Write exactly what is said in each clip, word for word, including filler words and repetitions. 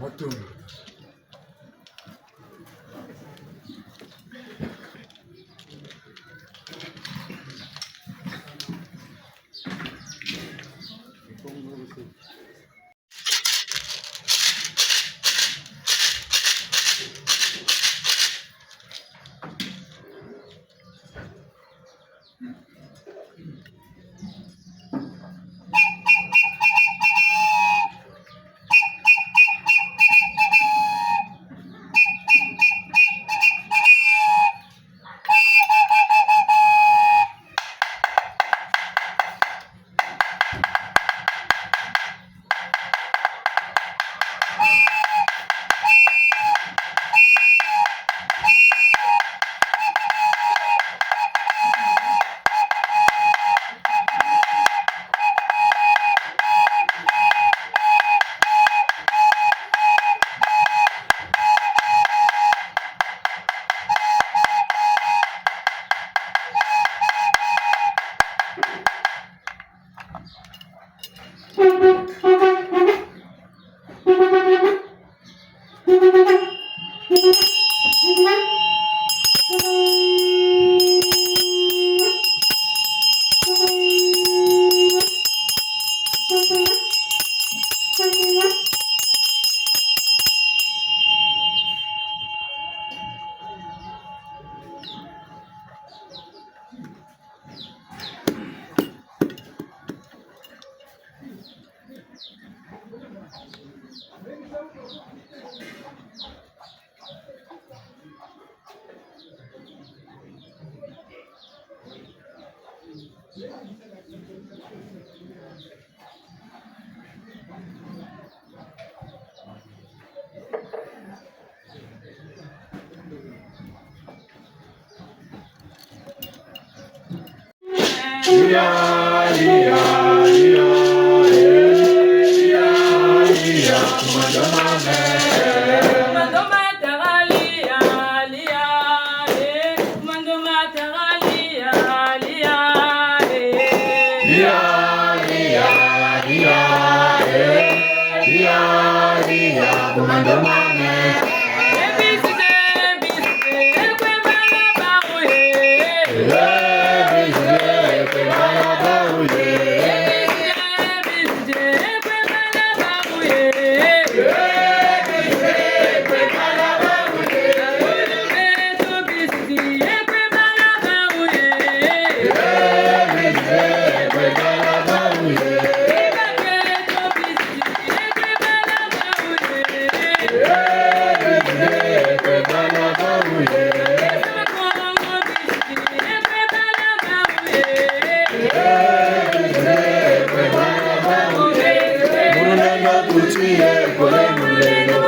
Matondo. Mululendo tuti ye kole mululendo.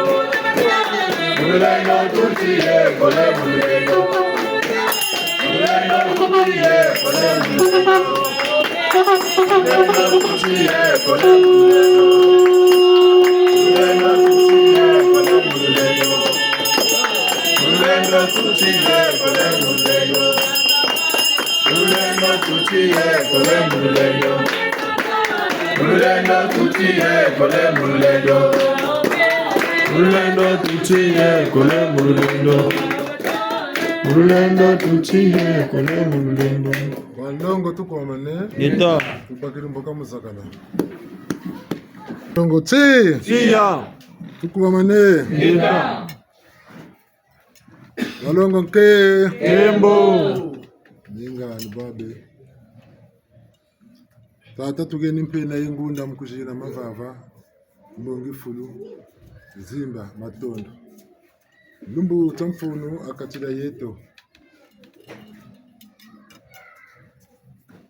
Mululendo tuti ye kole mululendo. Mululendo tuti ye kole mululendo. Mululendo tuti ye kole mululendo. Mululendo tuti ye kole mululendo. Mululendo tuti ye kole mululendo. Mululendo tuti ye kole mululendo. Mululendo tuti ye kole mululendo. Mululendo tuti ye kole mululendo. Mululendo tuti ye kole mululendo. Balongo, tukwamane. Ngeta. Tubakiri mboka muzakala. Balongo ti. Tiya. Tukwamane. Ngeta. Balongo nke. Nkembo. Ninga ni babe. Tata, tugeni mpe na ingunda mu kuzina mavava, mbongi fulu, zimba, matondo. Lumbu tia mfunu a kati dia yeto.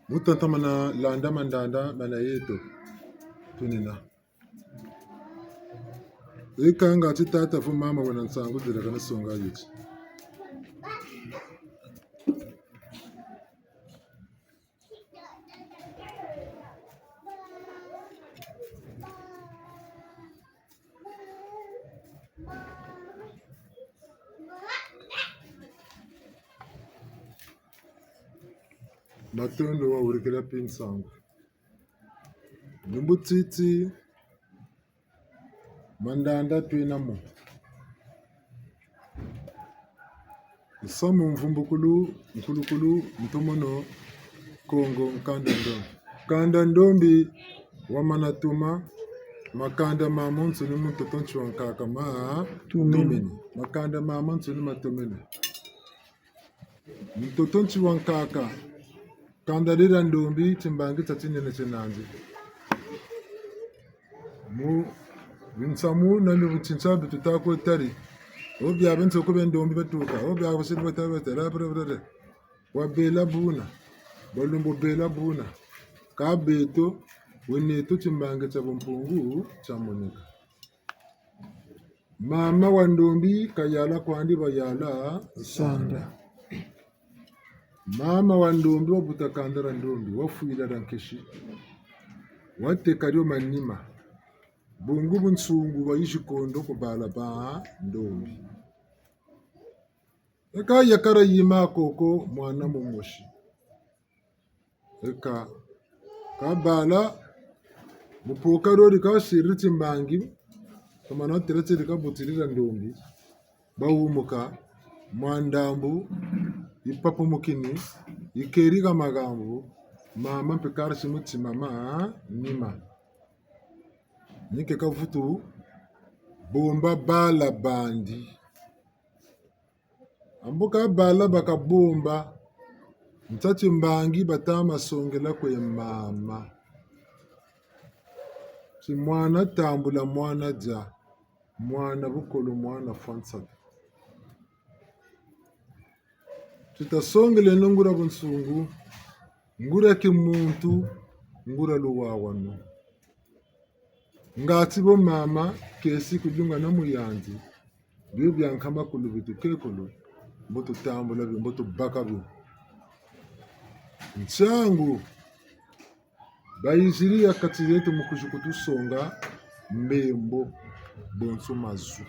Mu tatamana landa mandanda mana yeto. Tunina. Eka nga ti tata vo mama wena nsangu dilakana songa yeti. Matondo wa wurikila mpe nsangu. Lumbu titi, Mandanda twena mo. Nsamu, mvumbukulu, nkulukulu, ntomono, Kongo, nkanda ndombi. Nkanda ndombi wamana toma, makanda mamansoni mu ntoto nsi wa nkaka ma Tumene. Tumene. Makanda mamansoni matomene. Ntoto nsi wa nkaka, kanda dia ndombi, timbangi tia tinene tia nandi. Mu binsamu na mu binsinsa bi tuta kwe tari. O bia bia nsoko bia ndombi batuka. O bia kusiri bata bata, la, bra, bra, bra. Wabela buna. Balumbu bela buna. Ka beto, wena yeto timbangi tia bumpungu tia monika. Mama wa ndombi, kayala kwandi bayala sanda. Mama wa ndombi wabuta kanda dia ndombi, wafwila dia nkesi. Wateka dio manima. Bungu bunsungu bwayizi kondo ku bala ba ndombi. Eka yakala yima koko mwana mumosi. Eka, kabala, mu poka dio di kasiri timbangi, kamana tela tiri kabutiri dia ndombi. Bawumuka, mwa ndambu, ipapumukini, ikeri ka magambu, mama mpe karisi mutima ma nima. Ni ke kavutu bomba bala bandi. Ambu kabala bakabomba, nsa timbangi bata ma songela kwe mama. Ti mwana tambula, mwana dia, mwana bukolo, mwana fwa nsatu. Tuta songeleno nguria bunsungu, nguria kimuntu, nguria luwawanu. Ngati bo mama, kesi kulunga na mu yandi. Bio bia nkama kulu bi tukekolo, mbo tutambula bio, mbo tubaka bio. Nsangu, bayiziri ya kati yeto mu kwizi kutusonga mbembo, bonso mazu.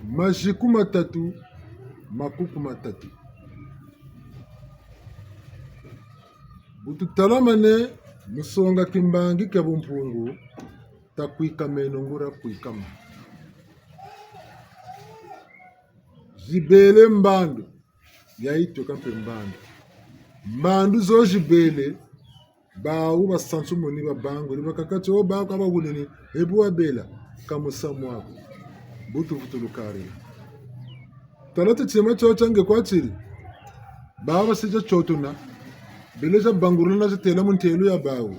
Maziku matatu, makuku matatu. Bu tutalamane mu songa kimbangi kia bumpungu, ta kwikameno nguria kwikama. Zibele mbandu, ya itweka mpe mbandu. Mbandu zo zibele, bawu basansu moni ba bangu, ni bakaka ti o bawu ka bawunini, ebu wabela, ka musamu aku. Bu tuvutu lukarila. Tala ti tima tio tia nge kwatiri. Bawu basi tia tiotona. Bele tia bangulula na tia tela mu ntelo ya bawu.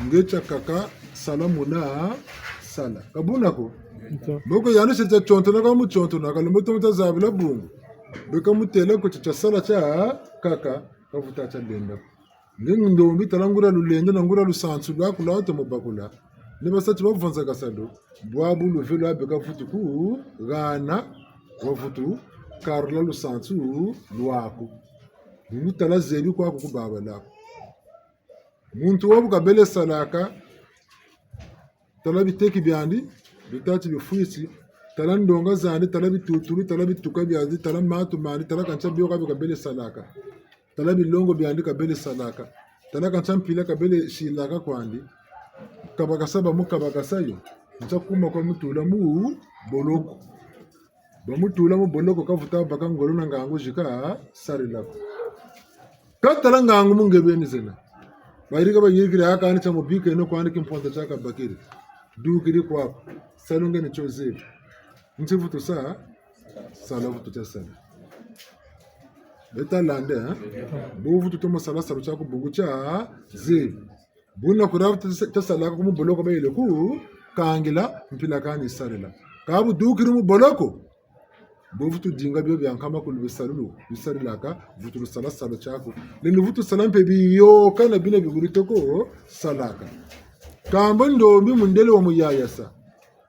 Nge tia kaka sala muna sala. Ka buna ko? Nto. Mboko yandi si tia tiotona ka mu tiotona, ka lumbu tomo tia zabila bungu. Beka mu tela ko ti tia sala tia kaka, kavuta tia lenda. Nge ndombi, tala nguria lulendo na nguria lusansu lwaku lwatomo bakula. Ni basa ti bavonza kasalo, bwabu luvelo abeka vutu ku gana, wavutu karula lusansu lwaku. Ni tala zebi kwaku ku babala ko. Muntu wabu kabele salaka, tala biteki biandi, bitati bifwisi, tala ndonga zandi, tala bitutulu, tala bituka biandi, tala matu mandi, tala kansi bio ka bi kabele salaka. Tala bilongo biandi kabele salaka. Tala kansi mpila kabele silaka kwandi. Kabakasa ba mu kabakasa yo. Nsa kuma kwa mutula mu boloko. Bamutula mu boloko, kavuta baka ngolo na ngangu zi kasarilaka ko. Katala ngangu mu nge beni zena. Bayirika bayirikiri aka ni tia mubikeno kwandi kimponta tia kabakiri. Dukiri kwaku. Salu nge ni tio zebi. Nti vutu sa, sala vutu tia sala. Beta landa, eh? Bu vutu tomo sala salu tiaku bungu tia zebi. Buna kura ta-, tasalaka ku mu boloko bayele ku kangila, mpila kani sarila. Ka bu dukiri mu boloko, bu vutu dinga bio bia nkama kulu bisalulu, bisarilaka, vutu lusala salu tiaku. Linu vutu sala mpe biyoka na bina bibuli toko salaka. Kamba ndombi mundele wa muyayasa.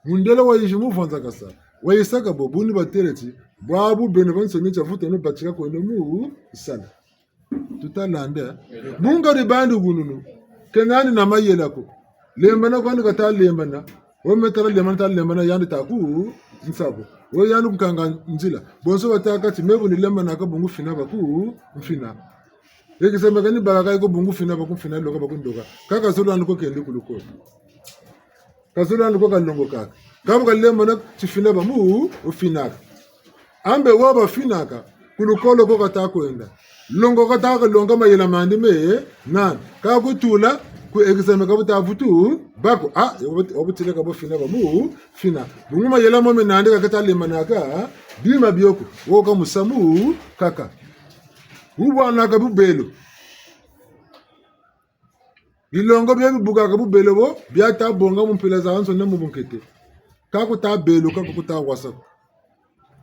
Mundele wa yizi mu vwanzakasa. Wa yisaka bo buni batele ti, bwabu beno bansoni tia vutu no batika kwenda mu sala. Tuta landa. Bunga di bandi gununu. Ke nani na mayela ko. Lembana kwandi kata lembana. O me tala lembana, tala lembana, yandi ta ku nsabu. O yandi ku kanga nzila. Bonso batâka ti me bu ni lembana ka bungu fina ba ku mfina. Examen kani baka kai ko, bungu fina bakumfina, loka bakundoka. Kaka zol'andi ko kende ku lukolo. Ka zol'andi ko kalongokaka. Ka bu kalembana tifina ba mu ufinaka. Ambe wa bafinaka, ku lukolo ko kata kwenda. Longoka kata kalonga mayela mandi me nani. Ka kutula ku examen ka buta vutu bako. Ah, wa buti-, wa butile ka bufina ba mu fina. Bungu mayela mo me nandi ka kata lembanaka bima bio ko. Wo ka musamu kaka. Ubwanaka bubelo. Bilongo bia bibukaka bubelo bo, bia ta bonga mu mpila zazansoni mu bunkete. Ka kuta belo, ka kuta wasa ko.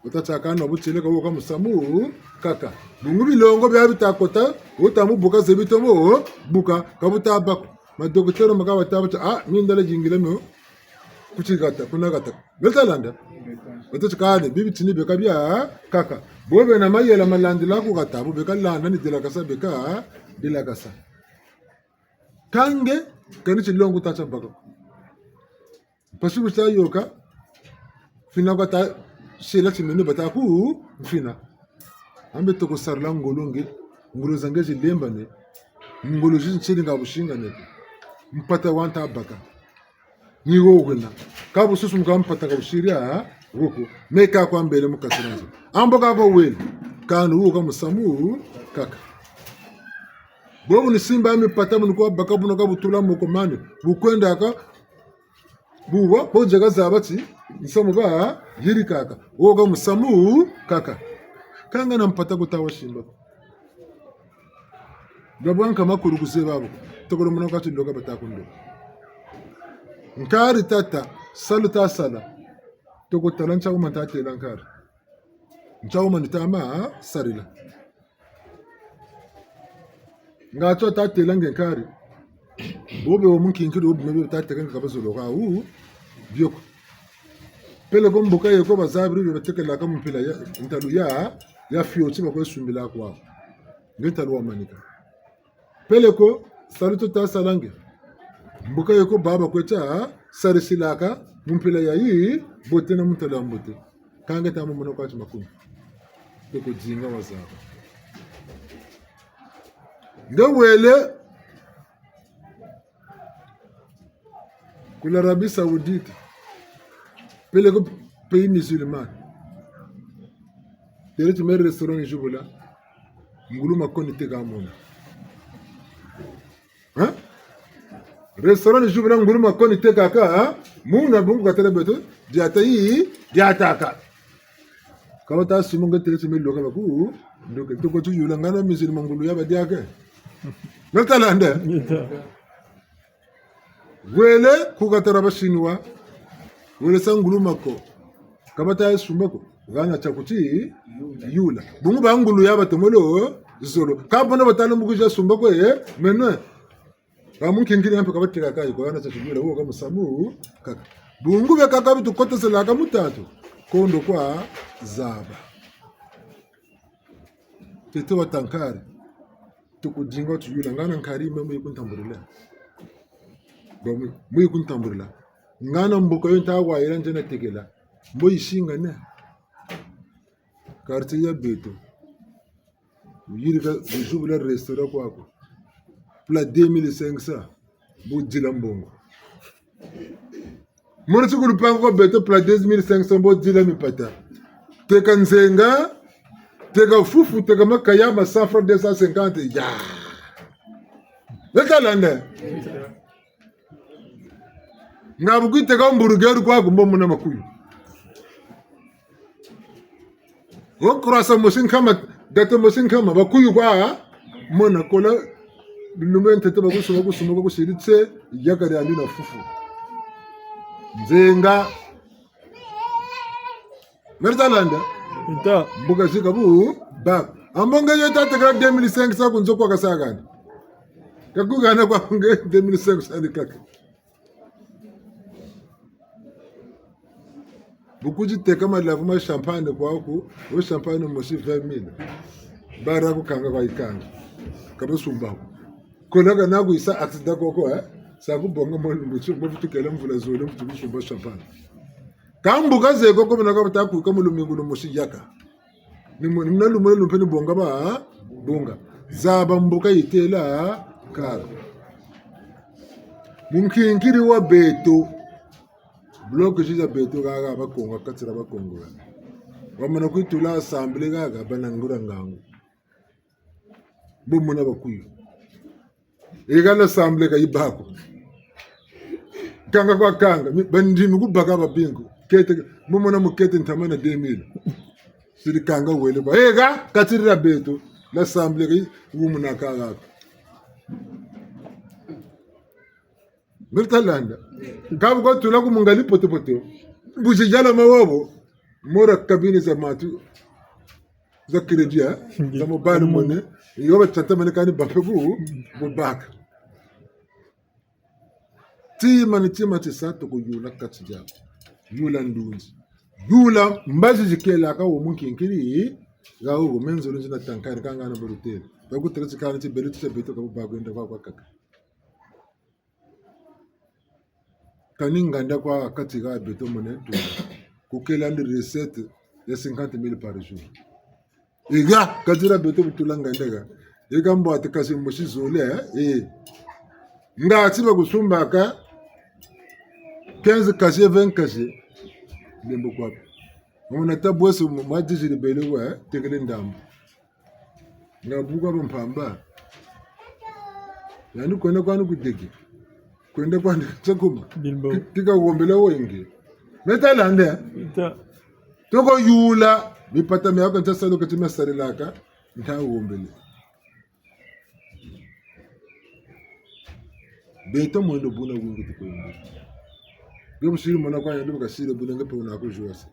Uta tiakana butieleka wo ka musamu kaka. Bungu bilongo bia bita kota, uta mu buka zebi tomo buka, ka buta bako. Ma docteur maka bata bata, ah, mi ndala yingila mio. Kuti gata, kuna gata. Beta landa. Beta tikane, bibi tini beka bia kaka. Bo bena mayela ma landila ku gata, bo beka landa ni dilakasa beka dilakasa. Ka nge, kani tilongo ta tia baka. Mpasi bu ta yoka, fina kwa ta sila timene bata ku mfina. Ambe toko sarila ngolo nge, ngolo za nge zilembane, ngolo zi ntsiri nga busingane. Mpata wa nta baka. Ni wo wena. Ka bususu mu ka mpata ka busiri a wo ko. Me ka kwa mbele mu kati na nzo. Ambo ka kwa wele. Kani wo ka musamu kaka. Bobu ni simba mipata mu ni kwa baka buna ka butula moko mane. Bu kwendaka. Bu wa, bo nzeka zaba ti, nsamu ba yirikaka. Wo ka musamu kaka. Ka nga na mpata kuta wa simba. Babwa nkama kulu kuzeba bo. Tokolo muna kwa ti ndoka bata kundoka. Nkari tata, salu ta sala. Toko tala ntia uma nta tela nkari. Ntia uma ni ta ma sarila. Nga tio ta tela nge nkari. Bo be wo mu nkinkiri wo bu me be ta teka nge ka bazolo ka u bio ko. Peleko mbuka ye ko bazabiri bia batekelaka mu mpila ya, ntalu ya, ya fioti bakwe sumbila kwa. Nge ntalu wa manika. Peleko, salu tio ta sala nge. Mbuka ye ko baba kwe ta sarisilaka, mu mpila ya yi, bote na mu ntalu ya mbote. Ka nge ta mu mona kwa ti makumi. Toko dinga wazaba. Nge wele, ku l'Arabie Saoudite, peleko pays musulman. Tele ti me restaurant ni zibula, ngulu makoni teka mona. Hein? Restaurant ni zibula ngulu makoni tekaka, hein? Muna bungu katala beto, diata yi, diataka. Ka bata sumu nge tele ti me loka baku, ndoke, toko tuyula ngana musulman ngulu ya badiaka. Nata landa? Wele ku katala ba Chinois. Wele sa ngulu mako. Ka bata sumba ko. Gana tia kuti yula. Bungu ba ngulu ya batomolo zolo. Ka bona batala mbuku za sumba ko, eh, mene. Ba mu nkinkiri mpe ka bateka kai ko, gana tia kuti yula, wo ka musamu kaka. Bungu be kaka bitu koteselaka mu tatu. Kondo kwa zaba. Tete wa ta nkari. Tukudinga tuyula, ngana nkari me mu yi kuntambulila. Bon, mu yi kuntambulila. Ngana mbuka yo nta wayila nzena tekela. Mbo yisingane. Quartier ya beto. Yirika, bu zibula restaurant kwaku. Plat deux mille cinq cents. Mbo dila mbongo. Mono ti ku lupangu kwa beto plat deux mille cinq cents mbo dila mipata. Teka nzenga, teka fufu, teka makaya ma cent francs, deux cent cinquante. Ya. Nata landa? Nga bu kuteka hamburger kwaku mbo mona makuyu. Wo croissant mosi nkama, gâteau mosi nkama, bakuyu kwa, mona kola, lumbu ntete bakusumba, kusumba, bakusidi tse, yaka diandi na fufu. Nzenga. Nata landa? Nta. Mbuka zika bu, ba. Ambo nge yo ta tekela deux mille cinq cents ku nzo kwa kasakani. Ka kugana kwa nge deux mille cinq cents ni kaka. Bu kuti teka malavu ma champagne kwaku, wo champagne mosi vingt mille. Bara kukanga kwa ikanga. Ka basumba ko. Kola kana kuyisa accident koko, eh? Sa kubonga mo lumbu ti, mo vutu kela mvula zole, mvutu kusumba champagne. Ka mbuka ze koko muna ka bata kuka mu lumingu lumosi yaka. Ni mu-, ni muna lumbu lumpe ni bonga ba, bonga. Zaba mboka itela kaka. Mu nkinkiri wa beto. Bloc ziza beto gaga Bakongo, kati dia Bakongo. Wamana kwitula assemblée gaga, bana ngura ngangu. Bo mona bakwiza. Ega l'assemblée ka ibako. Kanga kwa kanga, mi-, bandimi kubaka babingu. Kete, mu mona mu kete ntama na deux mille. Sidi kanga wele kwa. Ega, kati dia beto, l'assemblée ka i-, wumuna kaka. Mirta landa. Kabu kwa tula ku mungali poto poto. Buzi jala mawobo. Mora cabine za matu. Za crédit, eh? Za mobile money. Yo batata mane kani bampe ku, kubaka. Tima ni tima ti sa toko yula kati dia. Yula ndunzi. Yula mbazi zikelaka wo mu nkinkiri. Ga wo menzo nzina tankari kanga na barutele. Bakutere tikana ti bele ti beto kabu bakwenda kwa kwa kaka. Kani nganda kwa kati ga beto mone tu. Kukela ndi recette ya cinquante mille par jour. Ega, kati dia beto bu tula nganda ga. Ega mbwate kasi mosi zole, eh? Eh. Ngati bakusumbaka quinze casiers, vingt casiers. Lembo kwa. Mona ta bweso mwa dizili bele wa, eh? Tekele ndambu. Nga buka bampamba. Yandi kwenda kwandi kudege. Kwenda kwandi tsakuma. Bilbo. Ki-, kika wombela wenge. Meta lande. Ita. Toko yula. Mipata miaku nta salu kati mia salilaka. Nta wombele. Beto mwendo buna wingi tukwenda. Nge busiri mona kwa yandi bakasiri buna nge pe una kujuasa.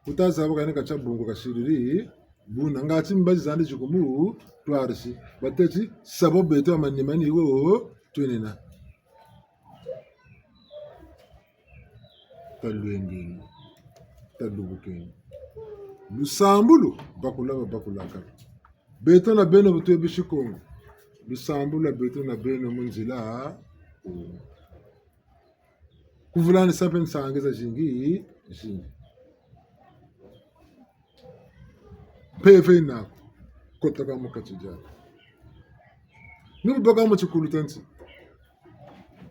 Kuta zaba kani katsa bungu kasiriri. Buna ngati mbazi zandi zikumu twarisi. Bateti sabo beto amanimani wo twenina. Talwengeni. Talubukeni. Lusambulu, bakula babakulaka. Beto na beno bu twebisi Kongo. Lusambulu lwa beto na beno mu nzila. Kuvulani sa mpe nsangi zazingi, zingi. Mpeve ina ko, kotaka mu kati diaku. Ni mu baka mu tikulu tia nsi.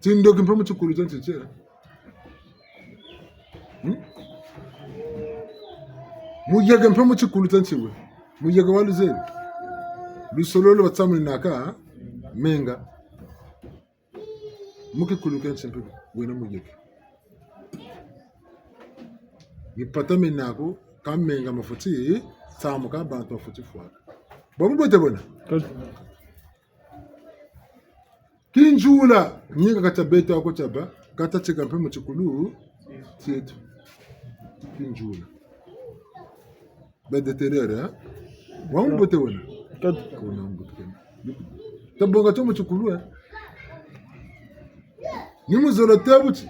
Tindoki mpe mu tikulu tia nsi tie. Hmm? Muyeke mpe mu tikulu tia nsi we. Muyeke wa luzeye. Lusolo lo batsamuninaka menga. Mu kikulu kia nsi mpe wena muyeke. Mipata mena ko, ka menga mafweti tsamuka, bantu bafweti fwaka. Bwabu mbote bwena. Kinzula, nyinga kata beto ako taba, kata tsika mpe mu tikulu tieto. Kinzula. Ba détérioré, hein? Wa mbote wena. Kat- Kuna mbote wena. Tabonga tio mu tikulu, eh? Ni mu zolo te buti,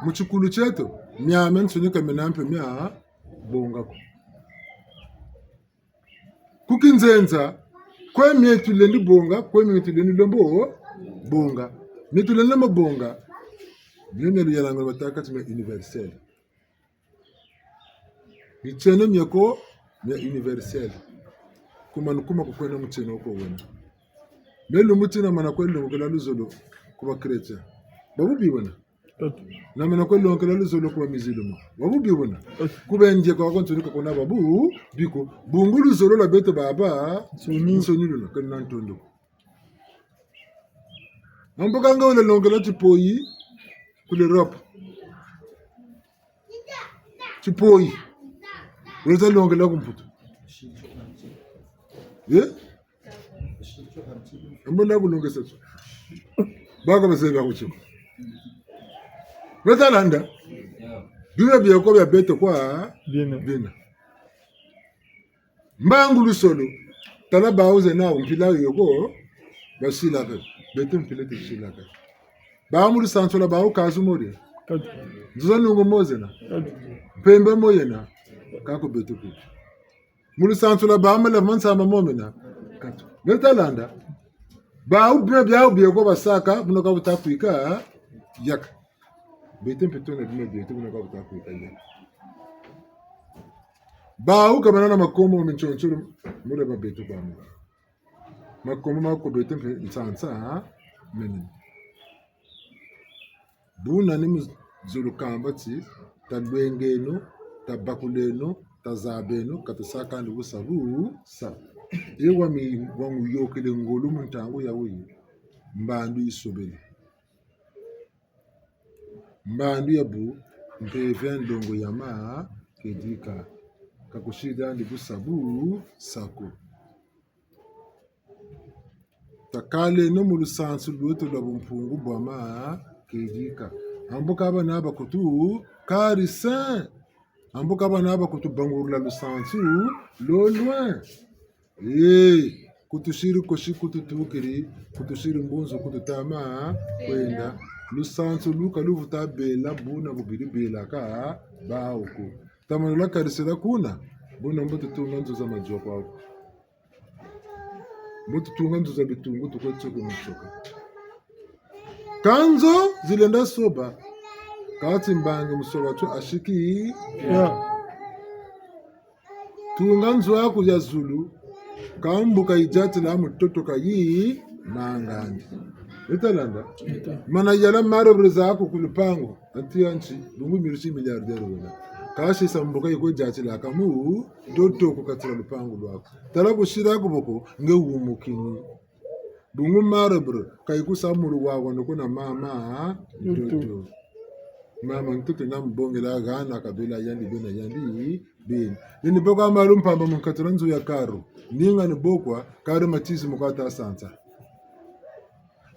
mu tikulu tieto, miamiansoni ka mina mpe mia bonga ko. Ku kinzenza, kwe mie tulendi bonga, kwe mie tulendi lombo bonga. Mie tulendi lombo bonga. Mio mia luyalanga batâka ti mia universel. Mitieno mia ko, mia universel. Kuma ni kuma kukwenda mutieno ko wena. Mie lumbu tina mana kwe longokela luzolo ku ba chrétien. Bwabu bi wena. Na mana kwe longokela luzolo ku ba musulman. Bwabu bi wena. Ku ba indien kwa kwa ntuni ka kuna bwabu bi ko. Bungu luzolo lwa beto baba. Nsoni. Nsoni luna, kena ntondo. Mambu kanga wele longela tipoyi ku l'Europe. Tipoyi. Wele ta longela ku Mputu. Eh? Mbo na kulongesa tu. Baka bazeba kuchima. Wele ta landa. Bima bia ko bia beto kwa. Bina. Bina. Mbangu lusolo. Tala bawu zena mpila yo ko, basilaka. Beto mpila tusilaka. Bawu mu lusansu lwa bawu kazu mo dia. Katu. Nzuza nungu mo zena. Katu. Mpemba mo yena. Ka ko beto ko. Mu lusansu lwa bawu malavu ma nsamba mo mena. Katu. Wele ta landa. Bawu bima biawu bia ko basaka, buna ka buta kwika yaka. Beto mpe tuna bima bieto, buna ka buta kwika yaka. Bawu ka bana na makombo ma mintsontsolo, muna ba beto kwa muna. Makombo ma kwe beto mpe nsansa, ha? Menene. Buna ni mu zulu kamba ti: talwengeno, tabakuleno, tazabeno, ka tusakandi busa busa. E wami, wanguyokele ngolo mu ntangu yayi, mbandu isobele. Mbandu yabu, mpeve ya ndongo ya ma kedika. Ka kusidi andi busa busa ko. Takaleno mu lusansu lweto lwa bumpungu bwa ma kedika. Ambu ka bana bakutu karisa. Ambu ka bana bakutu bangulula lusansu lolo. Eh, kutusidi kosi kututukidi, kutusidi mbunzu kutu tama kwenda. Lusansu lu ka luvutu bela buna bubidi belaka bawu ko. Tamanula karisila kuna, buna mbo tutunga nzo za mazoka kwaku. Mbo tutunga nzo za bitungu tukwe tsoke mu tsoka. Ka nzo zilenda soba, kati mbangi musoba tu asiki. Ya. Tunga nzo aku ya zulu, ka mbuka idiatila mutoto ka yi mangandi. Ita landa? Ita. Mana yala maro breza aku ku lupangu. Anti anti, bungu mirisi milliardaire wena. Kasi sa mbuka ikwe diatila ka mu, doto ku katila lupangu lwaku. Tala kusila ku boko, nge wumukini. Bungu marbre, ka ikusa mulu wa wano kuna mama, ha? Ntoto. Ntoto. Mama ntoto na mbongela gana kabela yandi bena yandi bena. Yandi boko amalu mpamba mu nkatula nzo ya karu. Ninga ni bokwa, ka rhumatisme kwa ta sansa.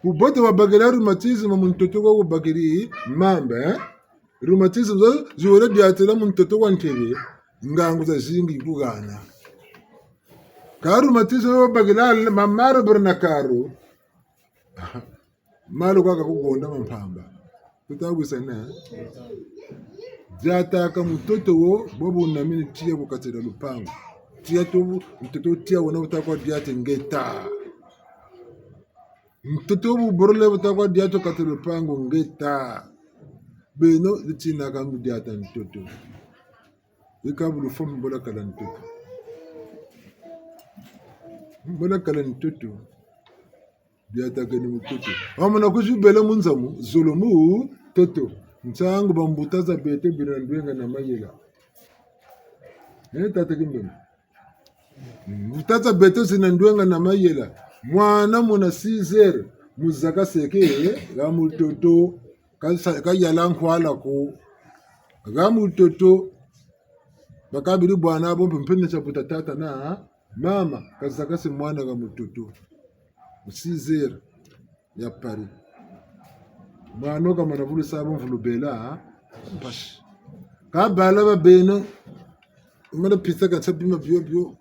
Ubote wa bakela rhumatisme mu ntoto kwa ubakiri mamba, eh? Rhumatisme zo, ziwele diatela mu ntoto wa ntebe, ngangu zazingi kugana. Ka rhumatisme yo bakila ma marbre na karu. Malu kaka kugonda ma mpamba. Tuta wisana. Diataka mutoto wo, bobu na mini tiya ku katila lupangu. Tiya to bu, mutoto tiya wona uta kwa diate ngeta. Mutoto bu borole buta kwa diate katila lupangu ngeta. Beno, litina ka mu diata ntoto. Ika bulu fo mbola kala ntoto. Mbola kala ntoto. Diata keni mutoto. Wamana kuzi bela mu nzamu, zolo mutoto. Nsangu bambuta za beto bina ndwenga na mayela. Eh, tata Kimbembe. Mbuta za beto zina ndwenga na mayela. Mwana muna six heures, mu zaka seke, ga mutoto. Ka sa-, ka yala nkwala ko. Ga mutoto. Bakabidi bwana bo mpe mpene cha buta tata na mama, ka zaka se mwana ga mutoto. Six heures ya Paris. Mwana wo kamana vulusa bo mvulubela, mpasi. Ka bala ba beno, mana pisa ka sa bima bio bio.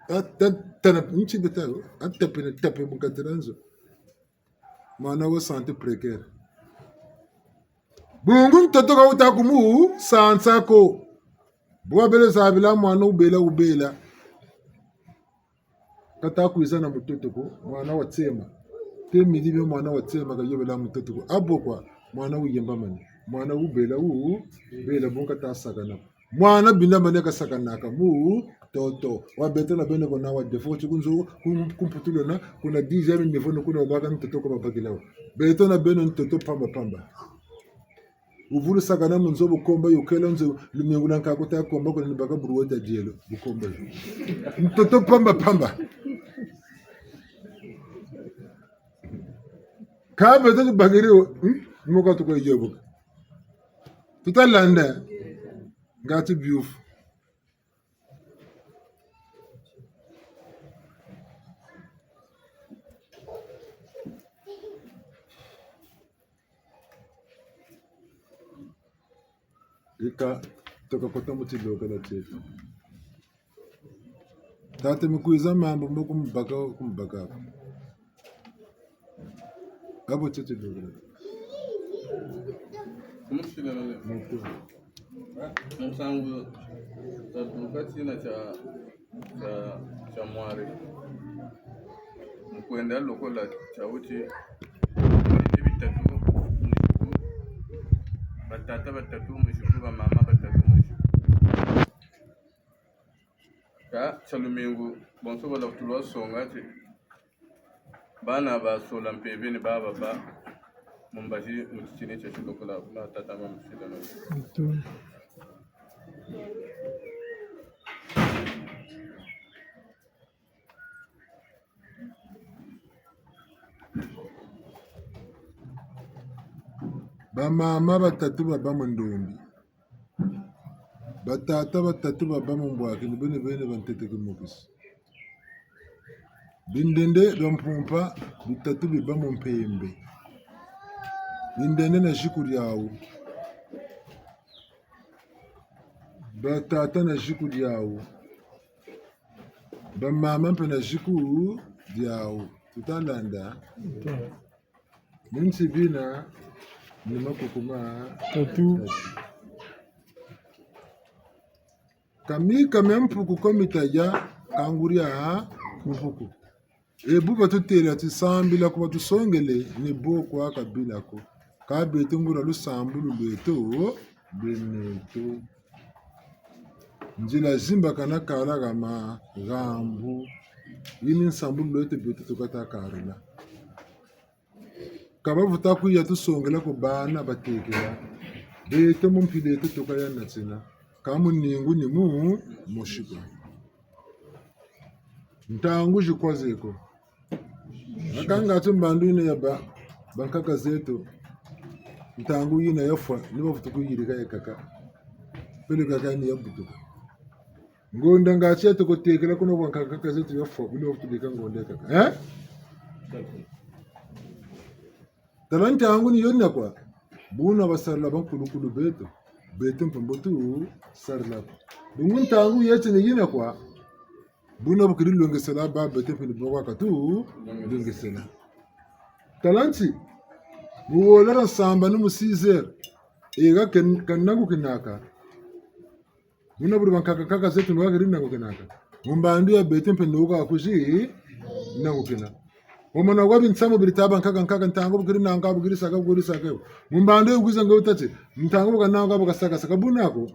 Ata tana nchi beta, ata pene tape mu katila nzo. Mwana wo santé précaire. Bungu ntoto ka uta kumu sansa ko. Bwa bele zabila mwana ubela ubela. Kata kwiza na mutoto ko, mwana wa tsema. Te midi be mwana wa tsema ka yobela mutoto ko. Abo kwa, mwana uyembamane. Mwana ubela u, bela bunka ta sakana ko. Mwana bina mane ka sakanaka mutoto. Wa beto na beno ko na wa defo ti ku nzo, ku, ku Mputu lona, kuna dixième niveau no kuna wabaka ntoto ko babakila wo. Beto na beno ntoto pamba pamba. Uvulu sakana mu nzo bukomba yo kela nzo lumingu na nkaku ta komba kuna ni baka brouette ya dielo bukomba yo. Ntoto pamba pamba. Ka beto tubakiri wo, hmm? Moka tuko yebuka. Tuta landa. Ngati biufu. Ika, toka kota mu tilokela tieto. Tata mu kwiza mambu mbo kumbaka, kumbaka. Abo tieto lokela. Kumushila lale. Mutu. Musangu, tatuka tina cha, cha, cha mwari. Mu kwenda lokola cha uti. Biti bitatu, muziku. Batata batatu, muziku, bamama batatu, muziku. Ka, cha lumingu, bonso bala kutulwa songa ti. Bana ba sola mpeve ni baba ba mu mbazi mu titini tia silokola kuna tata mama mfila na. Bamama batatu baba mu ndombi. Batata batatu baba mu mbwaki, ni bene bene bantete kimokisi. Bindende bia mpumpa bitatu biba mu mpembe. Bindende na ziku diau. Batata na ziku diau. Bamama mpe na ziku diau. Tuta landa. Mu nsi bina ni makuku ma tatu. Kami, kami mpuku ko mita ya kanguria mpuku. E bu batutela ti sambila ko batusongele ni bo kwa kabila ko. Ka beto nguria lusambulu lweto lweneto. Nzila zimbakana kala gama gambu. Yina nsambulu lweto beto tukata karila. Ka bavuta kwiza tusongela ko bana batekela. Beto mu mpila eto tukaya na tsina. Ka mu ningu ni mu mosi kwa. Ntangu zikwa zeko. Akanga tu mbandu yina ya ba, bankaka zeto. Ntangu yina yafwa, ni bavutu kuyirika ya kaka. Pele kaka ni yabutuka. Ngonda ngati ya tukutekela kuna kwa nkaka zeto yafwa, buna kutudika ngonda ya kaka. Eh? Tala ntangu ni yona kwa. Buna basarila bankulukulu beto. Beto mpe mbo tusarila kwa. Bungu ntangu yeti ni yina kwa. Buna bu keri longesela ba beto mpe ni bo kwa katu longesela. Tala nti. Mu wola dia nsambanu mu six heures. Ega ken-, kanangu kinaka. Buna budi bankaka, nkaka zeto ni bo keri nangu kinaka. Mu mbandu ya beto mpe ni bo kwa kuzi nangu kina. Wamana wa binsamu bidi ta bankaka, nkaka ntangu bu keri nanga, bu keri saka, bu keri saka. Mu mbandu ya kwiza nge utati. Ntangu bu kananga, bu kasaka, saka buna ko.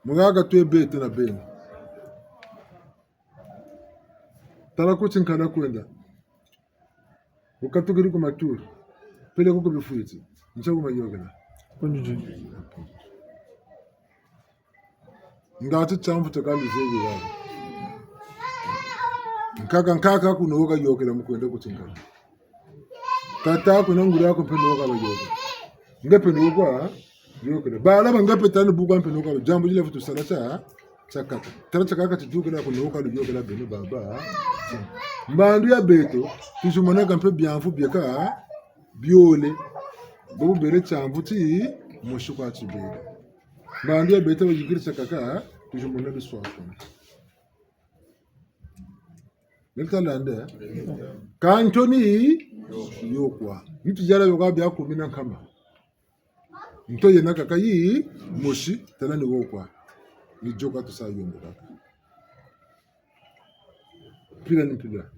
Mu kaka twe beto na beno. Tala kuti nkala kwenda. Ukatukidi ku maturu. Pele kuku bifwiti. Nsa ku mayokela. Kundidi. Ngati tiamvu tia kaluzebi baba. Nkaka, nkaka kuna wo kayokela mu kwenda kuti nkala. Kata kuna nguri aku mpe ni wo kabayokela. Nge mpe ni wo kwa yokela. Bala ba nge mpe tani bu kwa mpe ni wo kwa. Diambu dila vutu sala tia, tia kaka. Tala tia kaka tidukila kuna wo kaluyokela beno baba. Mbandu ya beto, tuzimonaka mpe biamvu bieka biole. Bobu bele tiamvu ti mosi kwa tibele. Mbandu ya beto bayikiri tia kaka, tuzimona luswaswana. Nita landa. Ka nto ni yo kwa. Nitu diala yo kwa bia kumi na nkama. Nto yena kaka yi mosi, tala ni wo kwa. Ni dio kwa tusa yombo kaka. Mpila ni mpila.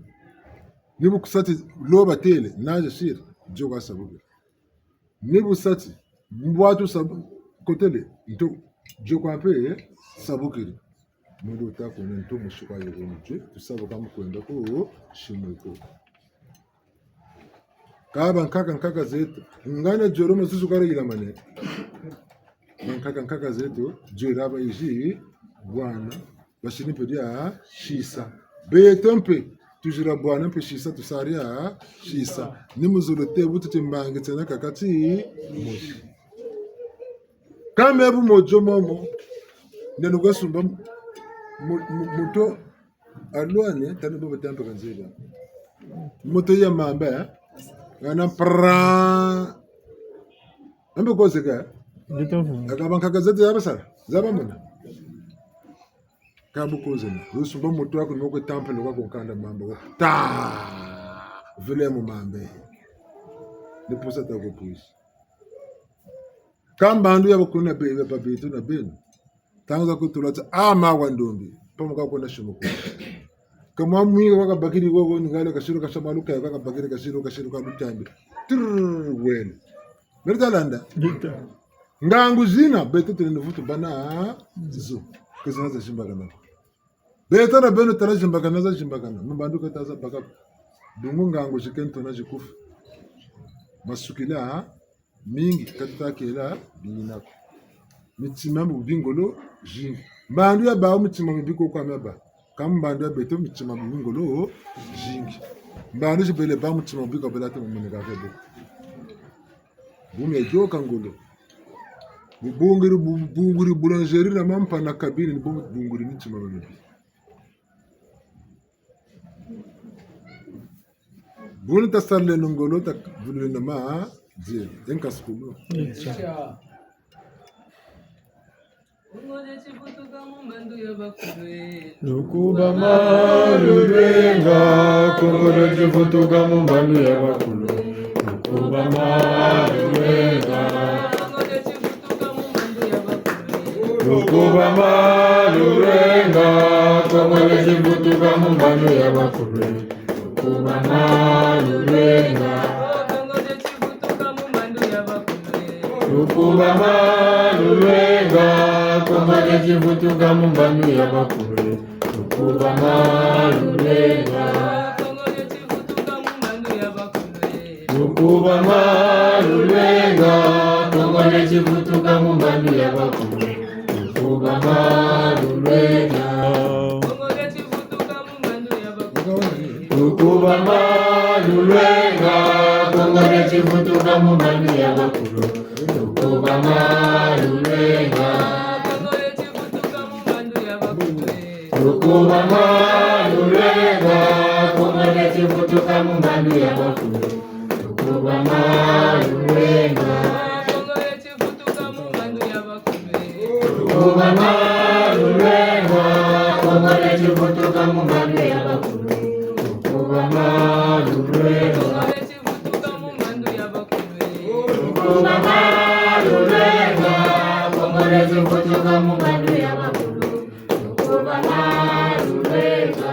Ni bu kusa ti loba tele, naje siri, dio kwa sabukiri. Ni bu sa ti, mbwatu sa kotele, nto dio kwa mpe sabukiri. Mu luta kuna nto mosi kwa yo kwa nje, tusabuka mu kwenda ku simu ko. Ka bankaka, nkaka zeto. Ngana joro masusu kara ilamane. Bankaka, nkaka zeto, jera bayizi bwana. Basidi mpe dia sisa. Beto mpe, tuzira bwana mpe sisa, tusa dia sisa. Ni mu zulu te, bu tuti mbangi tiena kaka ti mosi. Ka me bu mojo momo, nde nukwa sumba mu-, mu-, moto alwane, tani bobo tampa kanzela. Moto ya mamba, eh? Ana pra. Ambe kozeka. Nditovu. Aka bankaka zeto ya basala, za bamona. Ka bu kozena. Usumba moto aku ni wo kwe tampa lokwa ku nkanda mamba. Ta! Vile mu mamba. Ni pusa ta ku pusi. Ka mbandu ya bakuna be, be, ba beto na beno. Ntangu za kutula ti, ah, mawa ndombi. Pamuka kuna simu ko. Ka mwa mwinga kwa kabakiri kwa kwa ngale kasiru kasa maluka kwa kabakiri kasiru kasiru ka lutambi. Trrr, wene. Merita landa. Ngangu zina, beto tene vutu bana zo. Ke zina za simbakana. Beto na beno tala zimbakana za zimbakana. Mbandu kata za baka. Bungu ngangu zikento na zikufi. Masukila, ha? Mingi kata kela bingi nako. Mitima mibi ngolo zingi. Mbandu ya bawu mitima mibi ko kwa miaba. Ka mbandu ya beto mitima mibi ngolo zingi. Mbandu zibele ba mitima mibi ka bela te mu moneka ke bo. Bu mia yoka ngolo. Bu bungiri, bu bungiri boulangerie na mampa na cabine ni bu bungiri mitima mibi. Buna tasalele ngolo, tavululeno ma, die, e nkasukulu. Lukuba malu lwenga, Kongo dia Kivutuka mu mbandu ya bakulu. Lukuba malu lwenga. Lukuba malu lwenga, Kongo dia Kivutuka mu mbandu ya bakulu. Lukuba malu lwenga. Lukuba malu lwenga, Kongo dia Kivutuka mu mbandu ya bakulu. Lukuba malu lwenga. Lukuba malu lwenga, Kongo dia Kivutuka mu mbandu ya bakulu. Lukuba malu lwenga. Lukuba malu lwenga, Kongo dia Kivutuka mu mbandu ya bakulu. Lukuba malu lwenga. Lukuba malu lwenga, Kongo dia Kivutuka mu mbandu ya bakulu. Lukuba malu lwenga. Lukuba malu lwenga, Kongo dia Kivutuka mu mbandu ya bakulu. Lukuba malu lwenga. Lukuba malu lwenga, Kongo dia Kivutuka mu mbandu ya bakulu. Lukuba malu lwenga.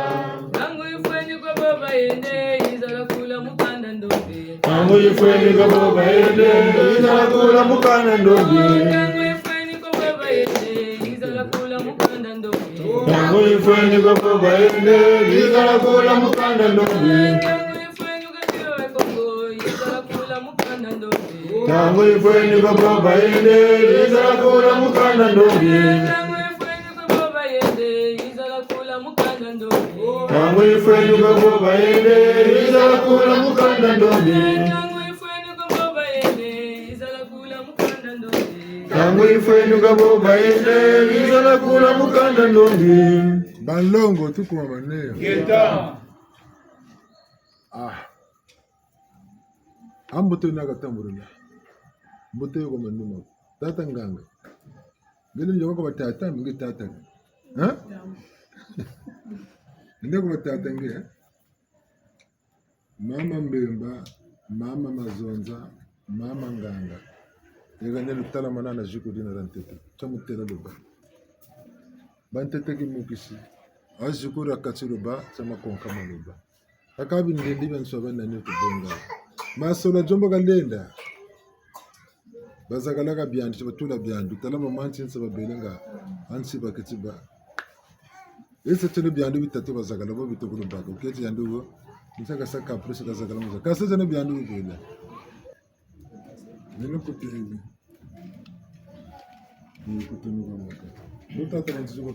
Ntangu ifweni kwa baba yende, izala kula mukanda ndombe. Ntangu ifweni kwa baba yende, izala kula mukanda ndombe. Ntangu ifweni kwa baba yende, izala kula mukanda ndombe. Ntangu ifweni kwa baba yende, izala kula mukanda ndombe. Ntangu ifweni kwa baba yende, izala kula mukanda ndombe. Ntangu ifweni kwa baba yende, izala kula mukanda ndombe. Ntangu ifweni kwa baba yende, izala kula mukanda ndombe. Ntangu ifweni kwa baba yende, izala kula mukanda ndombe. Banlongo, tukuma maneyo. Ngeta. Ah. Ambuto ina katambulula. Mbuto yo kwa manima. Tata nganga. Ngele ndio kwa tata, nge tata. Ha? Ndio kwa tata nge, eh? Mama Mbemba, mama Mazonza, mama Nganga. Yega ne lutala manana ziku dina dia ntete. Tia mutela luba. Ba ntete kimukisi. A ziku dia kati luba, tia makonka ma luba. Kaka bindendi bia nswa ba nani tubonga. Masola Jombo kalenda. Bazakalaka biandu, si batula biandu. Tala mama nsi nsi babelenga. Ansi baketi ba. Ese tene biandu bitatu bazakala bo bitukulu baka. Uketi yandu wo. Nsaka saka plus kazakala muza. Kasa tene biandu bibele. Nene kutini. Ni kutini kwa maka. Lutata nzizo kwa.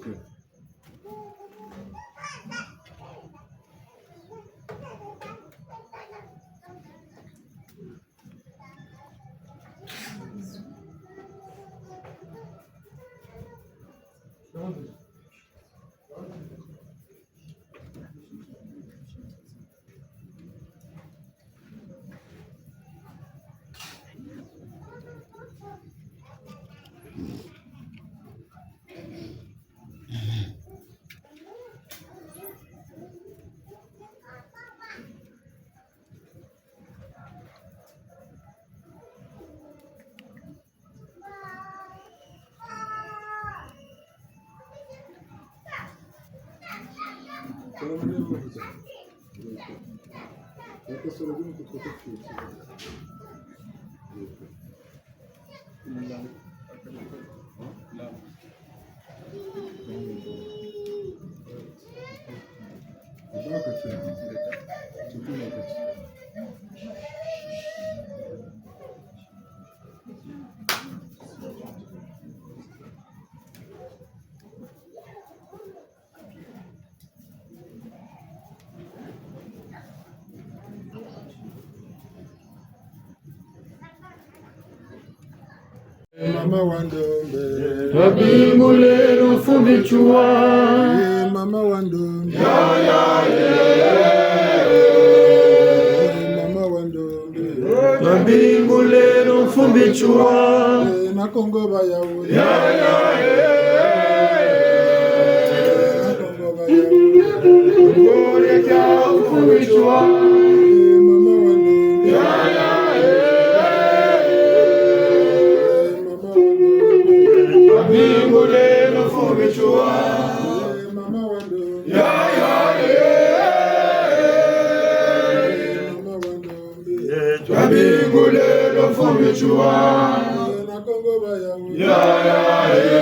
Mama wa ndombe, twabinguleno mfumu Matsoua. Eh, mama wa ndombe. Ya, ya, eh. Eh, mama wa ndombe. Twabinguleno mfumu Matsoua. Eh, na Kongo ba yawu. Ya, ya, eh. Na Kongo ba yawu. Ngore kia mfumu Matsoua. Eh, mama wa ndombe. Ya, ya, eh. Twabinguleno mfumu Matsoua. Ya, ya, eh. Twabinguleno mfumu Matsoua. Ya, ya, eh.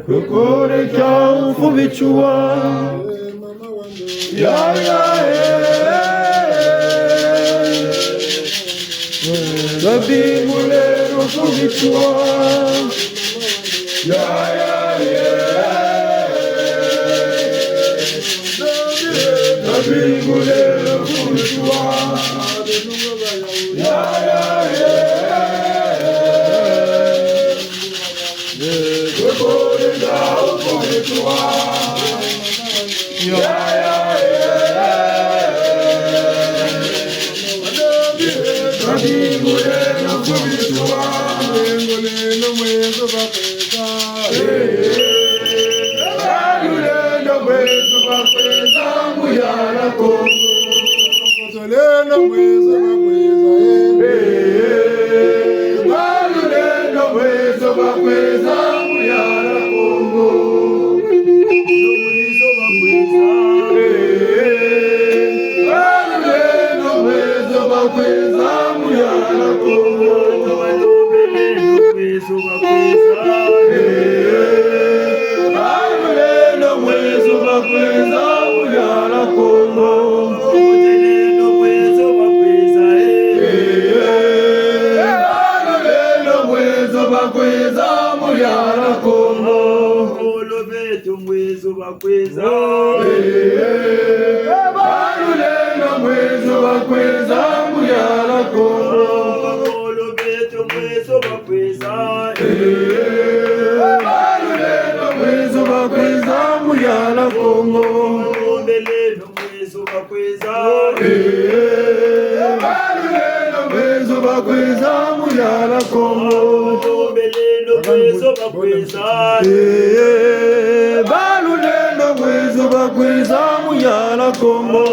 Ngore kia mfumu Matsoua. Ya, ya, eh. Twabinguleno mfumu Matsoua. Ya, ya, eh. Twabinguleno mfumu Matsoua. Ya, ya, eh. Lulendo mweso bakweza mu yala Kongo. Lulendo mweso bakweza, eh. Eh, lulendo mweso bakweza mu yala Kongo. Lulendo mweso bakweza, eh. Lulendo mweso bakweza mu yala Kongo. Lulendo mweso bakweza, eh. Lulendo mweso bakweza mu yala Kongo. Lulendo mweso bakweza, eh. Lulendo mweso bakweza mu yala Kongo. Nkolo beto mweso bakweza. Eh, balulendo mweso bakweza mu yala Kongo. Nkolo beto mweso bakweza. Eh, balulendo mweso bakweza mu yala Kongo. Ndombe lendo mweso bakweza. Eh, balulendo mweso bakweza mu yala Kongo. Ndombe lendo mweso bakweza. Eh, balulendo mweso bakweza mu yala Kongo.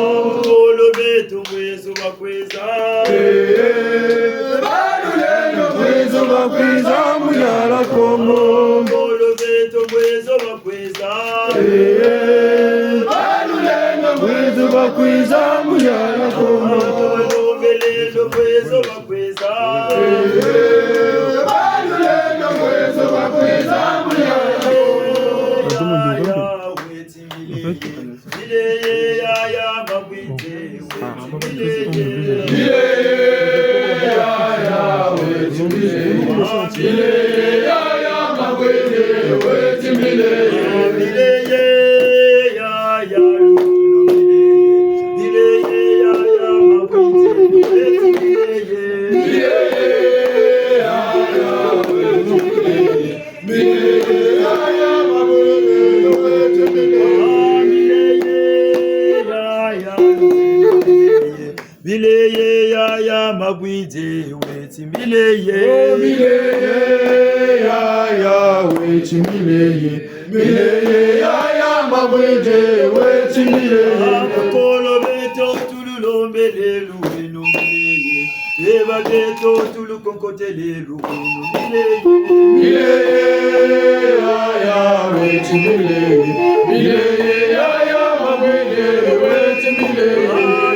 Nkolo beto mweso bakweza. Eh, balulendo mweso bakweza mu yala Kongo. Nkolo beto mweso bakweza. Eh, balulendo mweso bakweza mu yala Kongo. Ndombe lendo mweso bakweza. Eh, balulendo mweso bakweza mu yala Kongo. Ya, ya, weti mileye. Mileye, ya, ya, mabwidi. Mileye, ya, ya, mabwidi, weti mileye. Oh, mileye, ya, ya, weti mileye. Mileye, ya, ya, mabwidi, weti mileye. Ah, bakolo beto tululombele lweno mileye. E ba beto tulukonkotelele lweno mileye. Mileye, ya, ya, weti mileye. Mileye, ya, ya, mabwidi, weti mileye.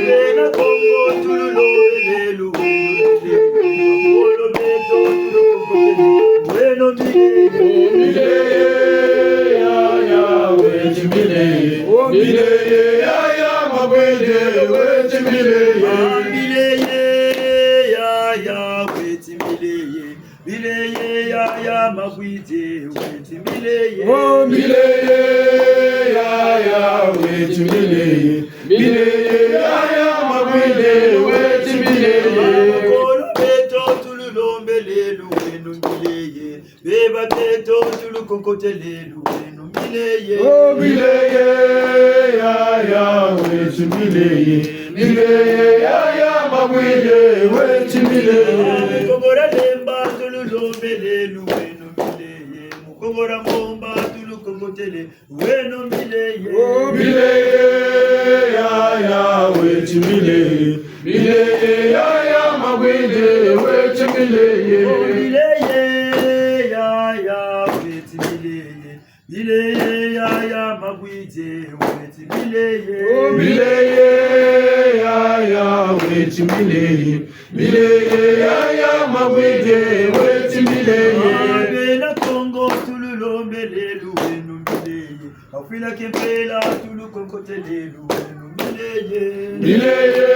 Bena Kongo tululombele lweno mileye. Bakolo beto tulukonkotelele lweno mileye. Mileye, ya, ya, Yaya Mabwidi weti mileye. Ah, mileye, yaya weti mileye. Mileye, yaya Mabwidi weti mileye. Oh, mileye, yaya weti mileye. Mileye, yaya Mabwidi weti mileye. Bakulu beto tululombele luwenu mileye. Beba beto tulukonkotele luwenu mileye. Oh, mileye, yaya weti mileye. Mileye, yaya Mabwidi weti mileye. Mu Kobora Lemba tululombele luwenu mileye. Mu Kobora Mbomba tulukonkotele luwenu mileye. Oh, mileye, yaya weti mileye. Mileye, yaya Mabwidi weti mileye. Oh, mileye, yaya weti mileye. Mileye, yaya Mabwidi weti mileye. Oh, mileye, yaya weti mileye. Mileye, yaya Mabwidi weti mileye. Ah, bena Kongo tululombele luwenu mileye. Bafwila Kimpela tulukonkotele luwenu mileye. Mileye,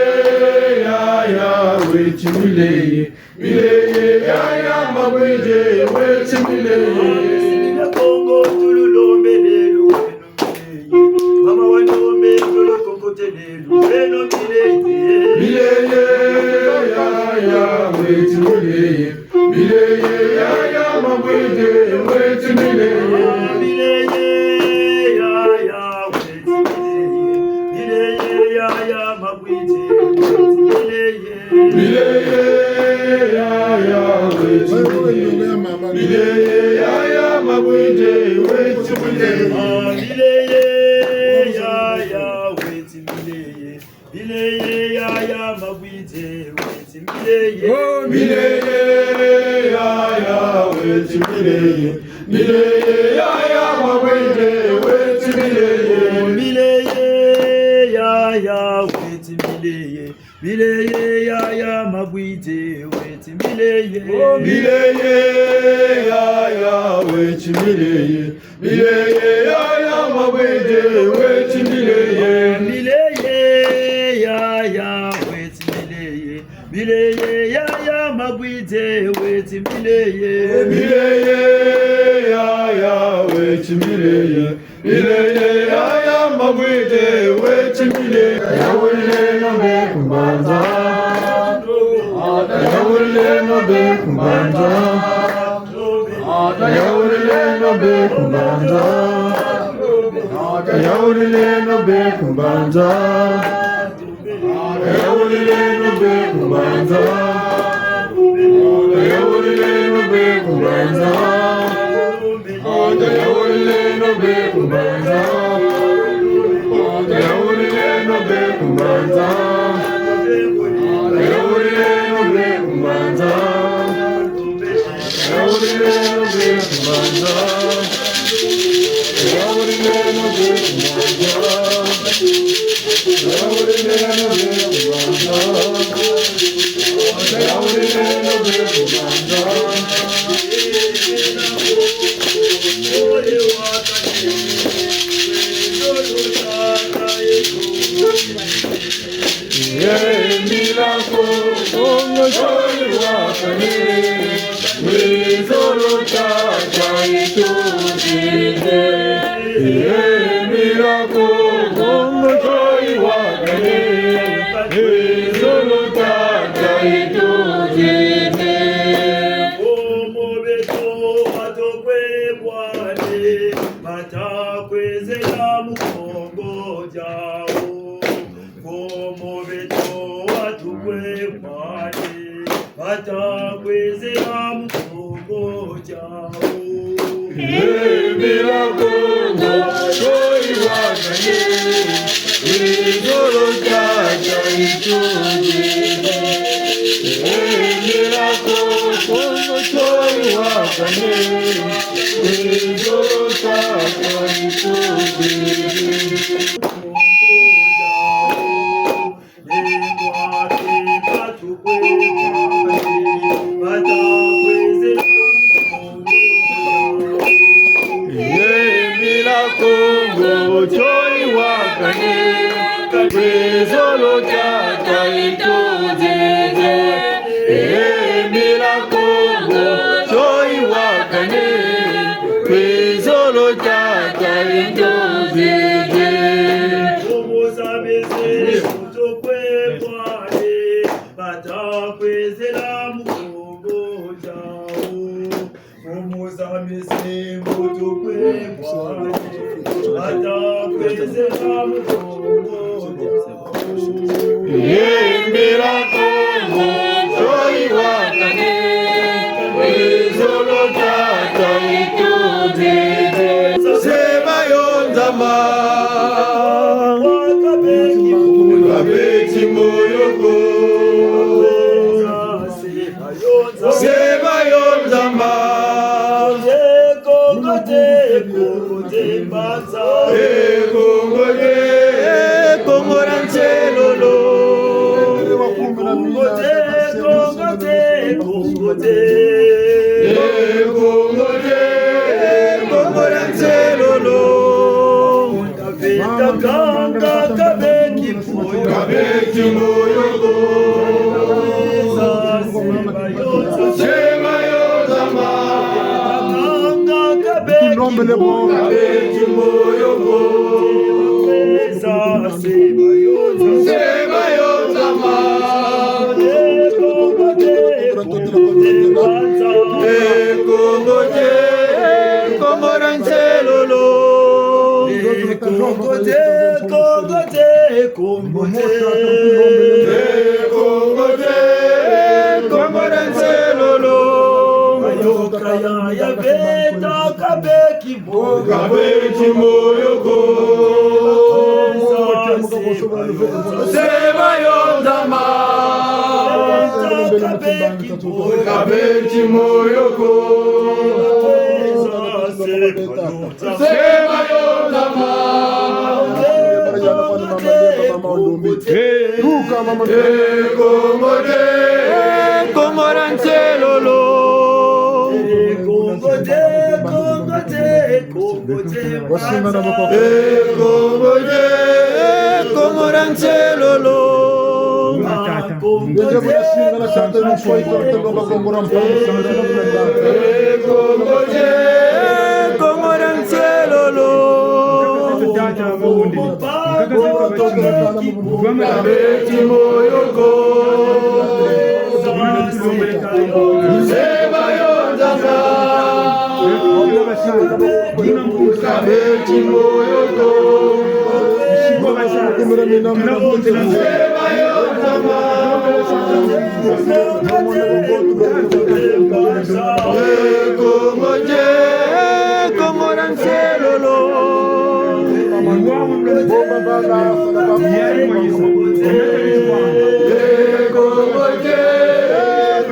yaya weti mileye. Mileye, yaya Mabwidi weti mileye. Bisi bina Kongo tululombele luwenu mileye. Mama wa Ndombe tulukonkotele luwenu mileye. Mileye, yaya weti mileye. Mileye, yaya Mabwidi weti mileye. Mileye, yaya weti mileye. Mileye, yaya Mabwidi weti mileye. Mileye, yaya weti mileye. Mileye, yaya Mabwidi weti mileye. Ah, mileye, yaya weti mileye. Mileye, yaya Mabwidi weti mileye. Oh, mileye, yaya weti mileye. Mileye, yaya Mabwidi weti mileye. Mileye, yaya weti mileye. Mileye, yaya Mabwidi weti mileye. Oh, mileye, yaya weti mileye. Mileye, yaya Mabwidi weti mileye. Mileye, yaya weti mileye. Mileye, yaya Mabwidi weti mileye. Mileye, yaya weti mileye. Mileye, yaya Mabwidi weti mileye. Yaulileno beku mbanza. Yaulileno beku mbanza. Yaulileno beku mbanza. Yaulileno beku mbanza. Yaulileno beku mbanza. Yaulileno beku mbanza. Yaulileno beku mbanza. Yaulileno beku mbanza. Yaulileno beku mbanza. Yaulileno beku mbanza. Yaulileno beku mbanza. Yaulileno beku mbanza. Yaulileno beku mbanza. Ye mbila Kongo, Kongo ntwadi wakane, mu zulu tata itudidi. Ye mbila Kongo, Kongo ntwadi wakane, mu zulu tata itudidi. Kongo beto batukwe bwale, bata kwizila mu Kongo diau. Kongo beto batukwe bwale, bata kwizila mu Kongo diau. Ye mbila Kongo, ntwadi wakane, mu zulu tata itudidi. Ye mbila Kongo, Kongo ntwadi wakane, mu zulu tata itudidi. Ye mbila Kongo, ntwadi wakane, Kwizulu tata itu zizi, e mbila Kongo, soyi wakane. Kwizulu tata itu zizi. Omo za mese, moto kwe kwale, bata kwezela mu Kongo diau. Omo za mese, moto kwe kwale, bata kwezela mu Kongo diau. E mbila Kongo, soyi wakane, kwizulu tata itu zizi. Se bayonzama, kabeti moyo ko. Se bayonzama. E Kongo te, Kongo te, Mbanza. E Kongo te, Kongo dia nselolo. Kongo te, Kongo te, Kongo te. E Kongo te, Kongo dia nselolo. Kabeta kanga, kabeti moyo. Kabeti moyo ko. Se bayonzama. Kanga, kabeti moyo. Kabeti moyo ko. Se bayonzama. E Kongo te, Kongo dia nselolo. Kongo te, Kongo te, Kongo te. E Kongo te, Kongo dia nselolo. Mayoka ya, ya beta, kabeti moyo. Kabeti moyo ko. Se bayonzama. Kabeti moyo ko. Se bayonzama. E Kongo te, Kongo dia nselolo. Kongo te, Kongo te, Kongo te. Wasimba na maboko. E Kongo te, Kongo dia nselolo. Kongo te, Kongo te, Kongo te. E Kongo te, Kongo dia nselolo. Kabeti moyo ko. Se bayonzama. Kabeti moyo ko. Se bayonzama. E Kongo te, Kongo dia nselolo. E Kongo te,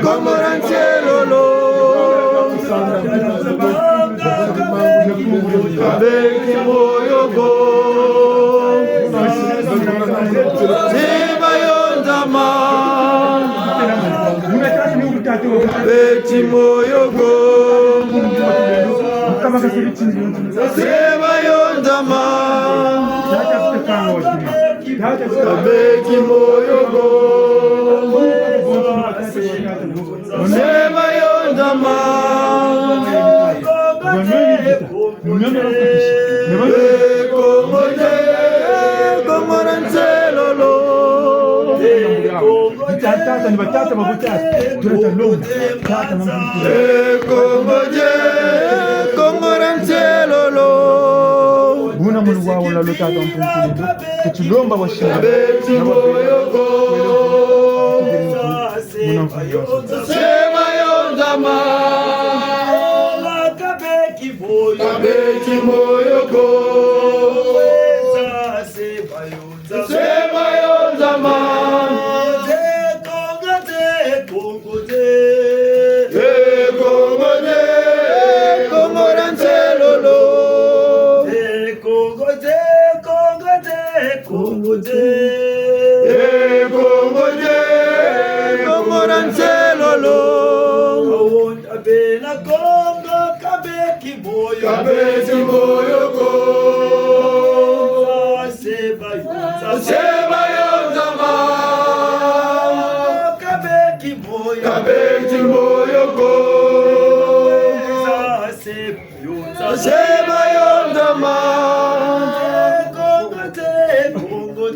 Kongo dia nselolo. Kabeti moyo ko. Se bayonzama. Kabeti moyo ko. Se bayonzama. Kabeti moyo ko. Se bayonzama. E Kongo te, Kongo dia nselolo. Tata, ni batata ba kutata. Tuleta lomba. Tata na mama. E Kongo te, Kongo dia nselolo. Buna munu wa wala lo tata mpunzi. Tulomba wa shina. Kabeti moyo ko. Muna mpunzi. Se bayonzama. Kabeti moyo ko. Se bayonzama. E Kongo te, Kongo te, Kongo dia nselolo. E Kongo te, Kongo te, Kongo te. E Kongo te, Kongo dia nselolo. Awonda bena Kongo, kabeti moyo. Kabeti moyo ko. Se bayonzama. Se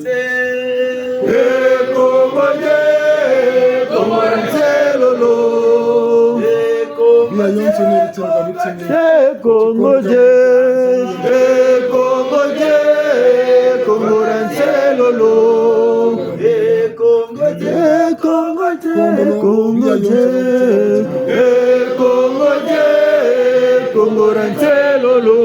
E Kongo ye, Kongo dia nselolo. Bia yonso ni bitini ka bitini. E Kongo ye, e Kongo ye, Kongo dia nselolo. E Kongo ye, e Kongo ye, Kongo ye, e Kongo ye, Kongo dia nselolo.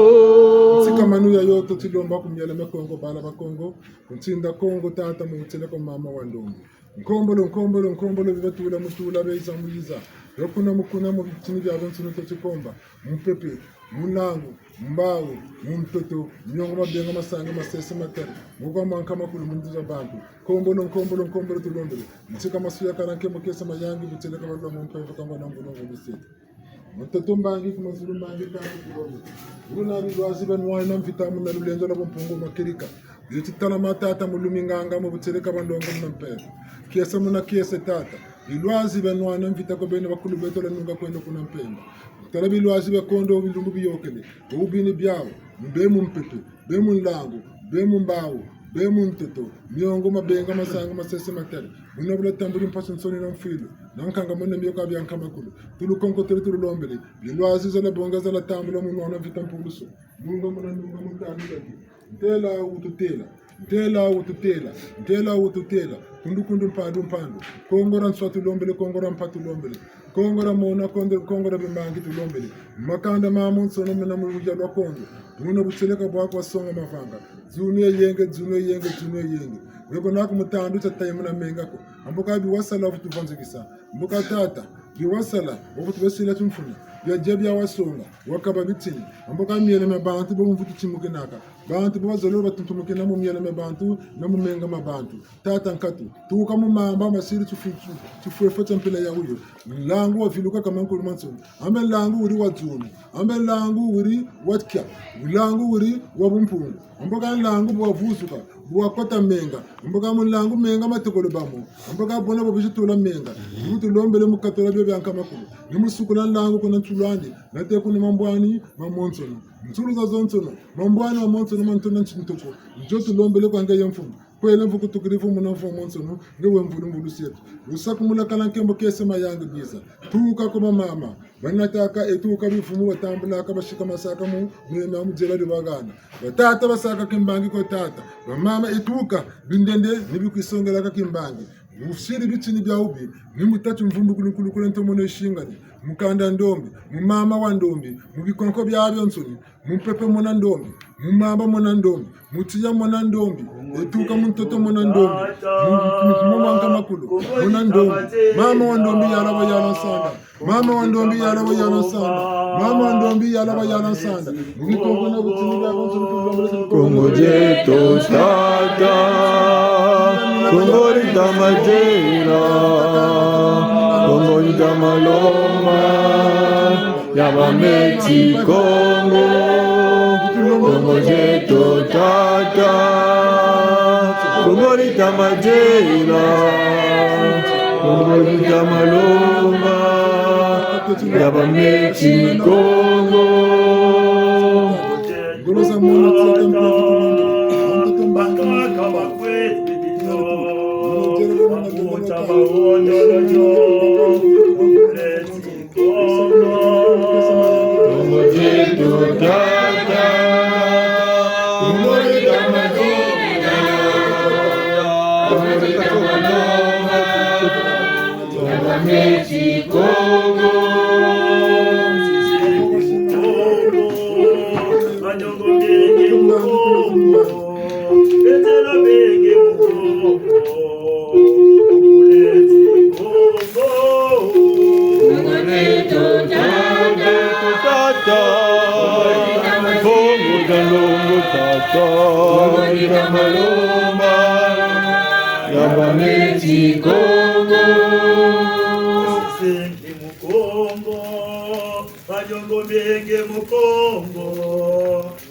Nsikamanu yayo, tuti lomba ku miela mia Kongo, bana ba Kongo. Ku nsinda Kongo, tata, mu butsele kwa mama wa ndombe. Nkombolo, nkombolo, nkombolo, bibatula mu tula, beza mu yiza. Biakuna mu kuna, mu bitini biabionsono tuti komba. Mu mpeve, mu nlangu, mu mbawu, mu ntoto, miongo, mabenga, masangi, masese, matadi. Mu kwa mankama makulu mu nzo za bantu. Nkombolo, nkombolo, nkombolo tulombele. Nsika masu ya kala nkembo, kiese, mayangi, butsele kwa balwa mu mpeve, kangwa na ngulu, ngulu sete. Mu ntoto mbangi, ku mazulu mbangi, kanda kulonga. Luna bilwazi bia nwana mvita muna lulendo lwa bumpungu mwa kieleka. Bieti talama, tata, mu lumi nganga, mu butsele kwa bandonga muna mpemba. Kiese muna kiese, tata. Bilwazi bia nwana mvita kwa bena bakulu beto lwa nunga kwenda kuna mpemba. Tala bilwazi bia kondo, bilumbu biyokele. Bubini biau, mbe mu mpeve, be mu nlangu, be mu mbawu, be mu ntoto, miongo, mabenga, masangi, masese, matadi. Buna bula tambudi mpasi nsoni na mfwilu, na nkangamano mio kwa bia nkama makulu. Tulukonkotele, tululombele. Bilwazi zala bonga, zala tambula mu nwana mvita mpulusu. Nunga muna nunga mu tanu laki. Ntela ututela. Ntela ututela. Ntela ututela. Kundu kundu, mpandu mpandu. Kongo dia nswa tulombele, Kongo dia mpa tulombele. Kongo dia mona, Kongo, Kongo dia bimbangi tulombele. Makanda mamonsono mena mu luya lwa Kongo. Buna butsele kwa bwa kwa songa mavanga. Zunu ye yenge, zunu ye yenge, zunu ye yenge. Weko naku mu tandu tia tayi muna menga ko. Amboka biwasala vutu vanzikisa. Amboka tata, biwasala, wavutu besila timfuna. Biadia bia wasonga, wakaba bitini. Amboka miela mia bantu bo mvutu timukinaka. Bantu bo bazololo batuntumukina mu miela mia bantu, na mu menga ma bantu. Tata nkatu, tuka mu mamba masiri tifu-, tifu-, tifwefwe tia mpila ya wuyo. Nlangu waviluka kwa mankulu mansoni. Ambe nlangu weri wa zunu. Ambe nlangu weri wa tia. Nlangu weri wa bumpungu. Amboka nlangu bu wavuzuka, bu wakota menga. Amboka mu nlangu menga matekolo bamo. Amboka bona bo bizi tula menga. Butu lombele mu katola bio bia nkama makulu. Ni mu sukula nlangu kuna ntulu andi. Nate kuna mambwani mamonsono. Ntulu zazonsono. Mambwani mamonsono ma ntona ntintoko. Njo tulombele kwa ngeye mfumu. Kwele mvukutukidi mfumu na mfumu monsono, nge we mvulu mvulu sietu. Lusakumunu kala nkembo, kiese, mayangi, biza. Tuka kwa bamama, banataka, e tuka bivumu batambulaka, basikamasaka mu, mu, mu, mu nzila di bagana. Batata basaka kimbangi kwa tata. Bamama, e tuka, bindende, ni bikwisongelaka kimbangi. Busiri bitini bia ubi, ni mu tatu mvumbu kulu kulu kulu ntomono isingani. Mu kanda ndombi, mu mama wa ndombi, mu bikonko biabionsoni. Mu mpeve mona ndombi, mu mamba mona ndombi, mu tiya mona ndombi, e tuka mu ntoto mona ndombi, mu, mu, mu, mu manga makulu mona ndombi. Mama wa ndombi yala wa yala nsanda. Mama wa ndombi yala wa yala nsanda. Mama wa ndombi yala wa yala nsanda. Mu bikonko na butini bia bantu. Kongo dieto tata, Kongo dia Madela, Kongo dia Malomba, ya ba Meti Kongo, Kongo dieto tata, Kongo dia Madela, Kongo dia Malomba, ya ba Meti Kongo. Ngolo za mono tata, mtoto mbanga, Kongo dieto tata, Kongo dia Madela, Kongo dia Malomba, ya ba Meti Kongo. Petelo benge Mukongo, Ukuleti Kongo. Kongo dieto tata, Kongo dia Longo tata, Kongo dia Malomba, ya ba Meti Kongo. Senge Mukongo, Badiongo benge Mukongo,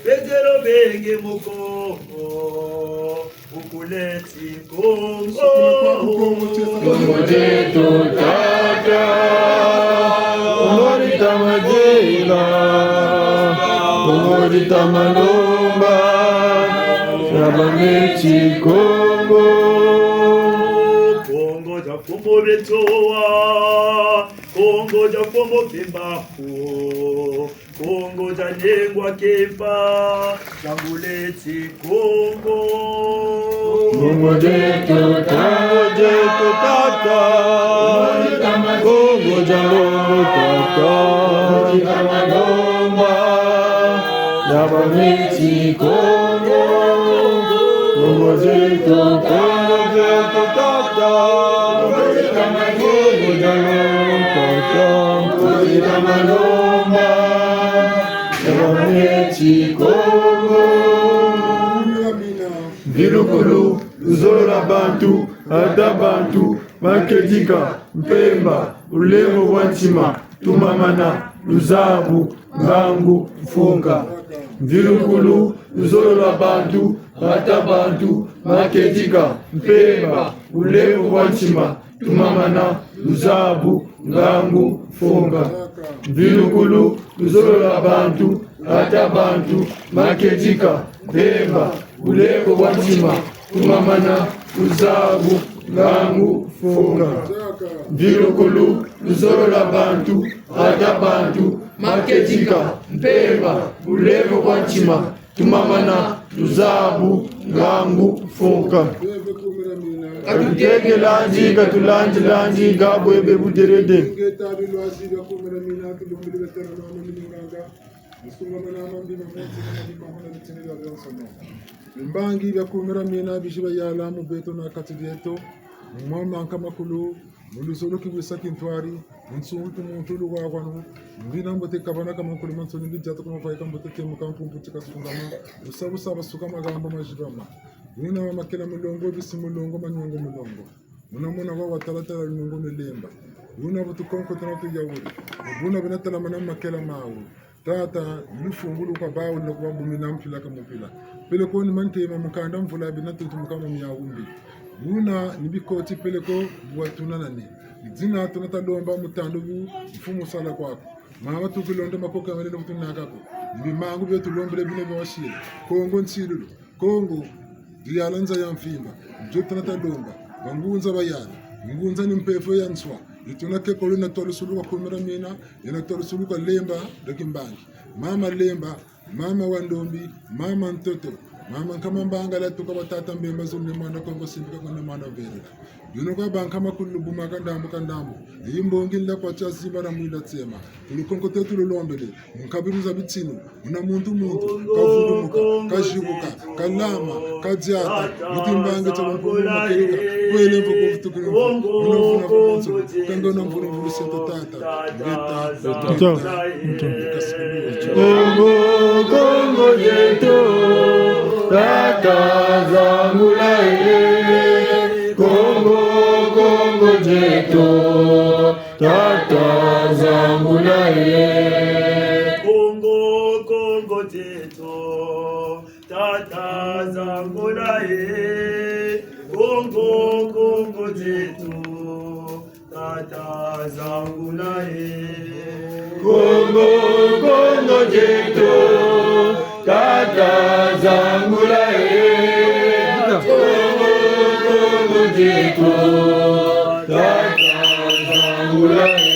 Petelo benge Mukongo, Ukuleti Kongo. Kongo dieto tata, Kongo dia Madela, Kongo dia Malomba, ya ba Meti Kongo. Kongo dia Mfumu Beto, Kongo dia Mfumu Kimbangu, Kongo dia Nengwa Kimpa, zangula eti Kongo. Kongo dieto, Kongo dieto, tata. Kongo dia Kongo, tata. Kongo dia Kongo. Zaba meti Kongo. Kongo dieto, Kongo dieto, tata. Kongo dia Kongo, tata. Kongo dia Malomba. Zaba meti Kongo. Mvilukulu, luzolo lwa bantu, ata bantu, makedika, mpemba, bulemvo bwa ntima, tumamana, luzabu, ngangu, mfunka. Mvilukulu, luzolo lwa bantu, ata bantu, makedika, mpemba, bulemvo bwa ntima, tumamana, luzabu, ngangu, mfunka. Mvilukulu, luzolo lwa bantu, ata bantu, makedika, mpemba, bulemvo bwa ntima, tumamana, luzabu, ngangu, mfunka. Mvilukulu, luzolo lwa bantu, ata bantu, makedika, mpemba, bulemvo bwa ntima, tumamana, luzabu, ngangu, mfunka. Ka tutekelandi, ka tulandilandi, ga bwebe buderede. Bimbangi bia kumira mina bizi biayala mu beto na kati dieto, mu mwa manka makulu, mu luzolo kiwisa kintwari, mu nsungu ku muntu luwawanu, mu bina mbote kabana ka makulu mansoni, mu diata ku mavaika mbote, kemu ka mpumpu ti kasungama, busa busa basuka magamba mazibama. Buna makela mulongo, bisi mulongo, manyongo mulongo. Muna muna wa watalatala lunungu ni lemba. Buna bu tukonkotana tuyawudi. Buna bina talamana makela mau. Tata, ni lufungulu kwa bawu, ni kwa bumina mpila ka mpila. Peleko ni mantema mu kanda mvula bina tuntumuka mu miawu mbi. Buna ni bikoti peleko bwa tunanani. Ni dina tuna talomba mu tandu bu mfumu sala kwaku. Mama tukilonda makoka mene kutunaka ko. Ni bimangu bia tulombele bina bia wasile. Kongo nsilulu. Kongo, diyala nza ya mvimba, ndio tuna talomba, bangunza bayala, ngunza ni mpeve ya nswa, ituna kekolo ina twalusulu kwa kumira mina, ina twalusulu kwa lemba dia kimbangi. Mama Lemba, mama wa ndombi, mama ntoto, mama nkama mbangala tuka batata Mbemba zulu ni mwana Kongo simbika kwa ni mwana verela. Bino kwa bankama kulu buma ka ndambu ka ndambu, yi mbongi nla kwa tia zimba na mwila tsema, tulukonkote tululombele, mu nkabilu za bitinu, muna muntu muntu, kavulumuka, kazibuka, kalama, kadiata, mu timbangi tia bampungu makedika, kwele mvuko vutukulu mvu, muna mvuna vukonso, kangana mvulu mvulu sento tata, ngeta, Tata. Tata. Kongo, Kongo dieto, tata zangula e, Kongo, Kongo dieto. Tata zangula e. Kongo, Kongo dieto, tata zangula e. Kongo, Kongo dieto, tata zangula e. Kongo, Kongo dieto, tata zangula e. Kongo, Kongo dieto, tata zangula e.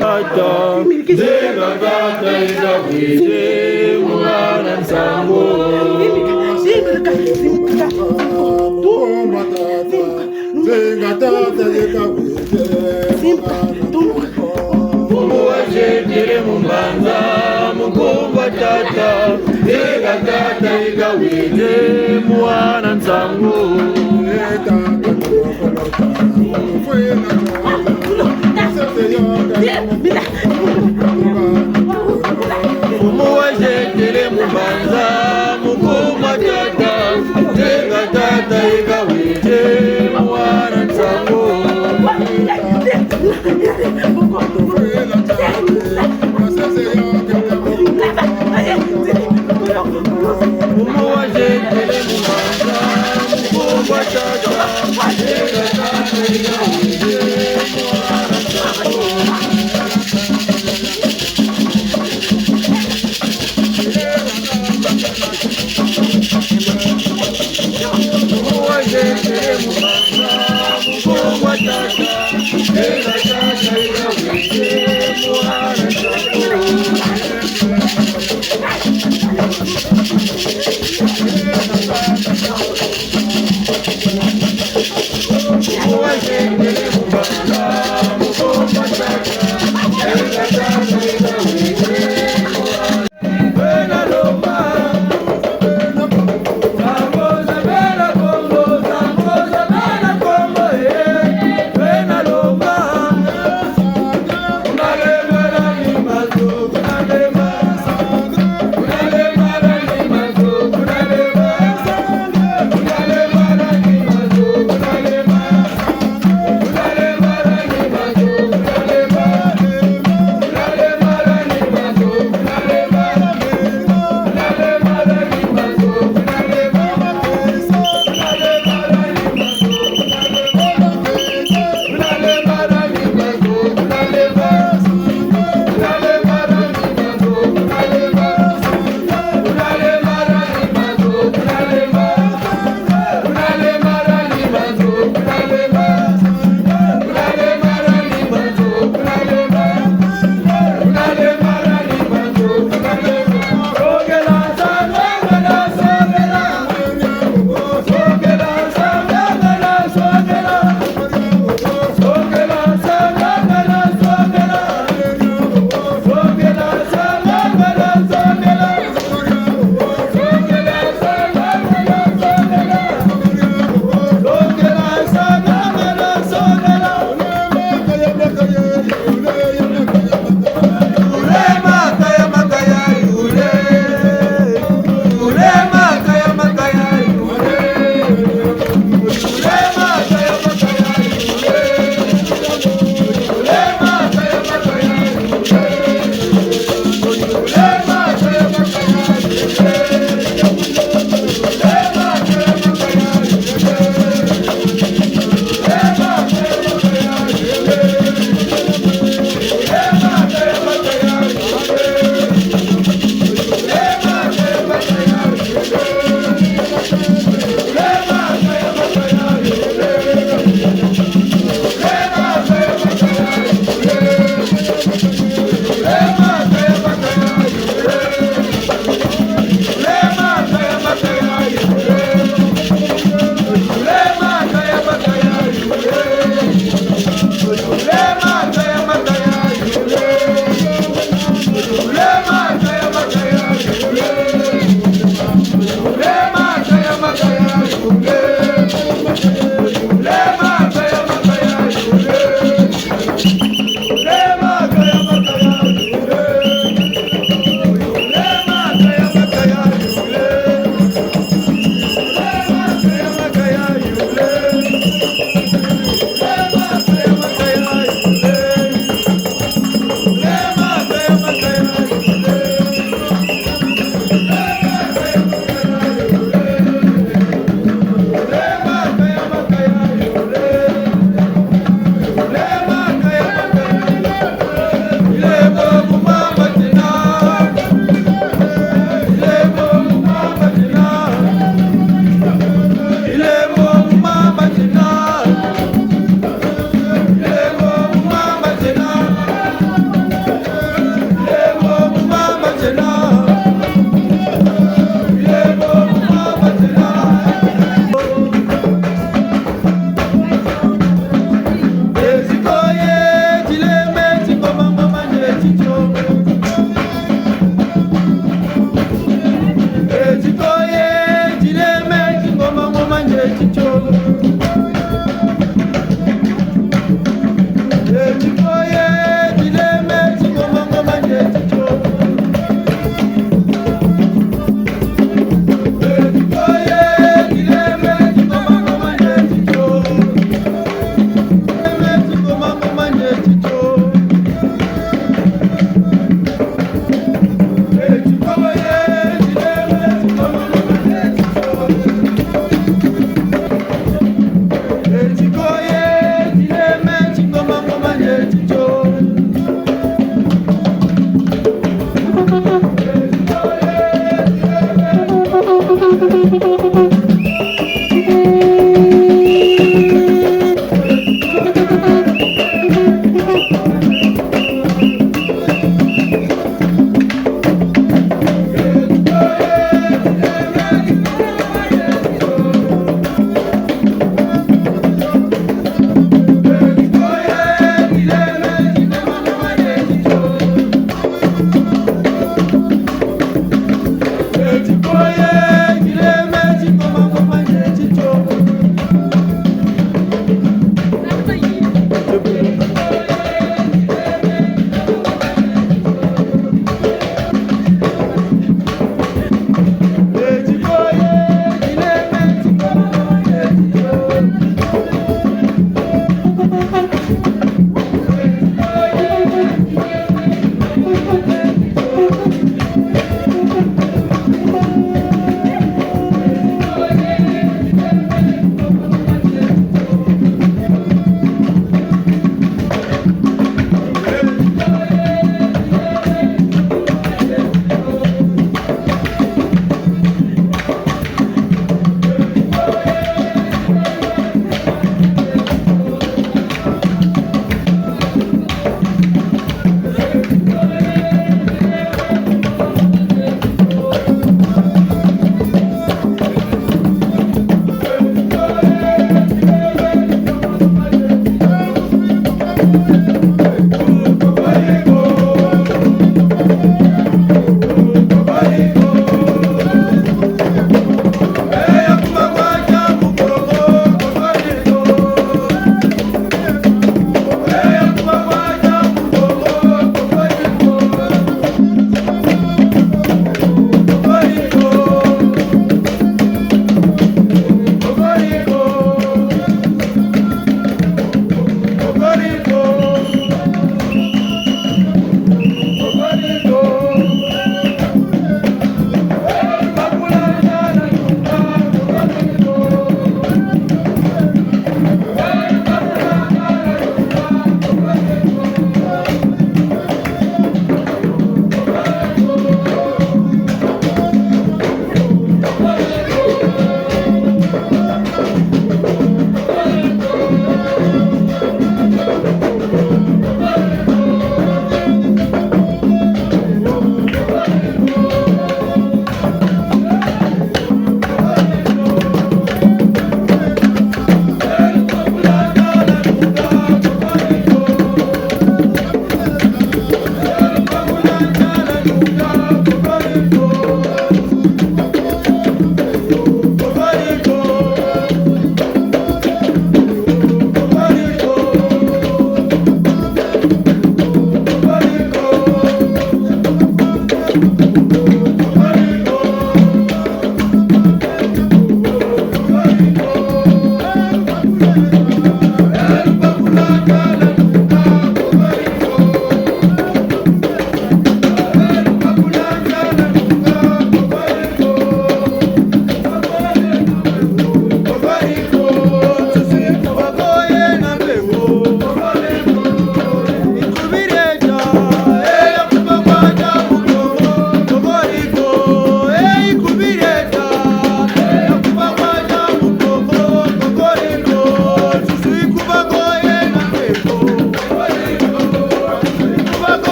Tata. Nzenga tata, ika wete mwana nsangu. Nzenga tata, ika wete mwana nsangu. Mfumu wazietele mu mbanza, mu nkumbu a tata. Nzenga tata, ika wete mwana nsangu. Mfumu wazietele mu mbanza, mu nkumbu a tata. Nzenga tata, ika wete mwana nsangu.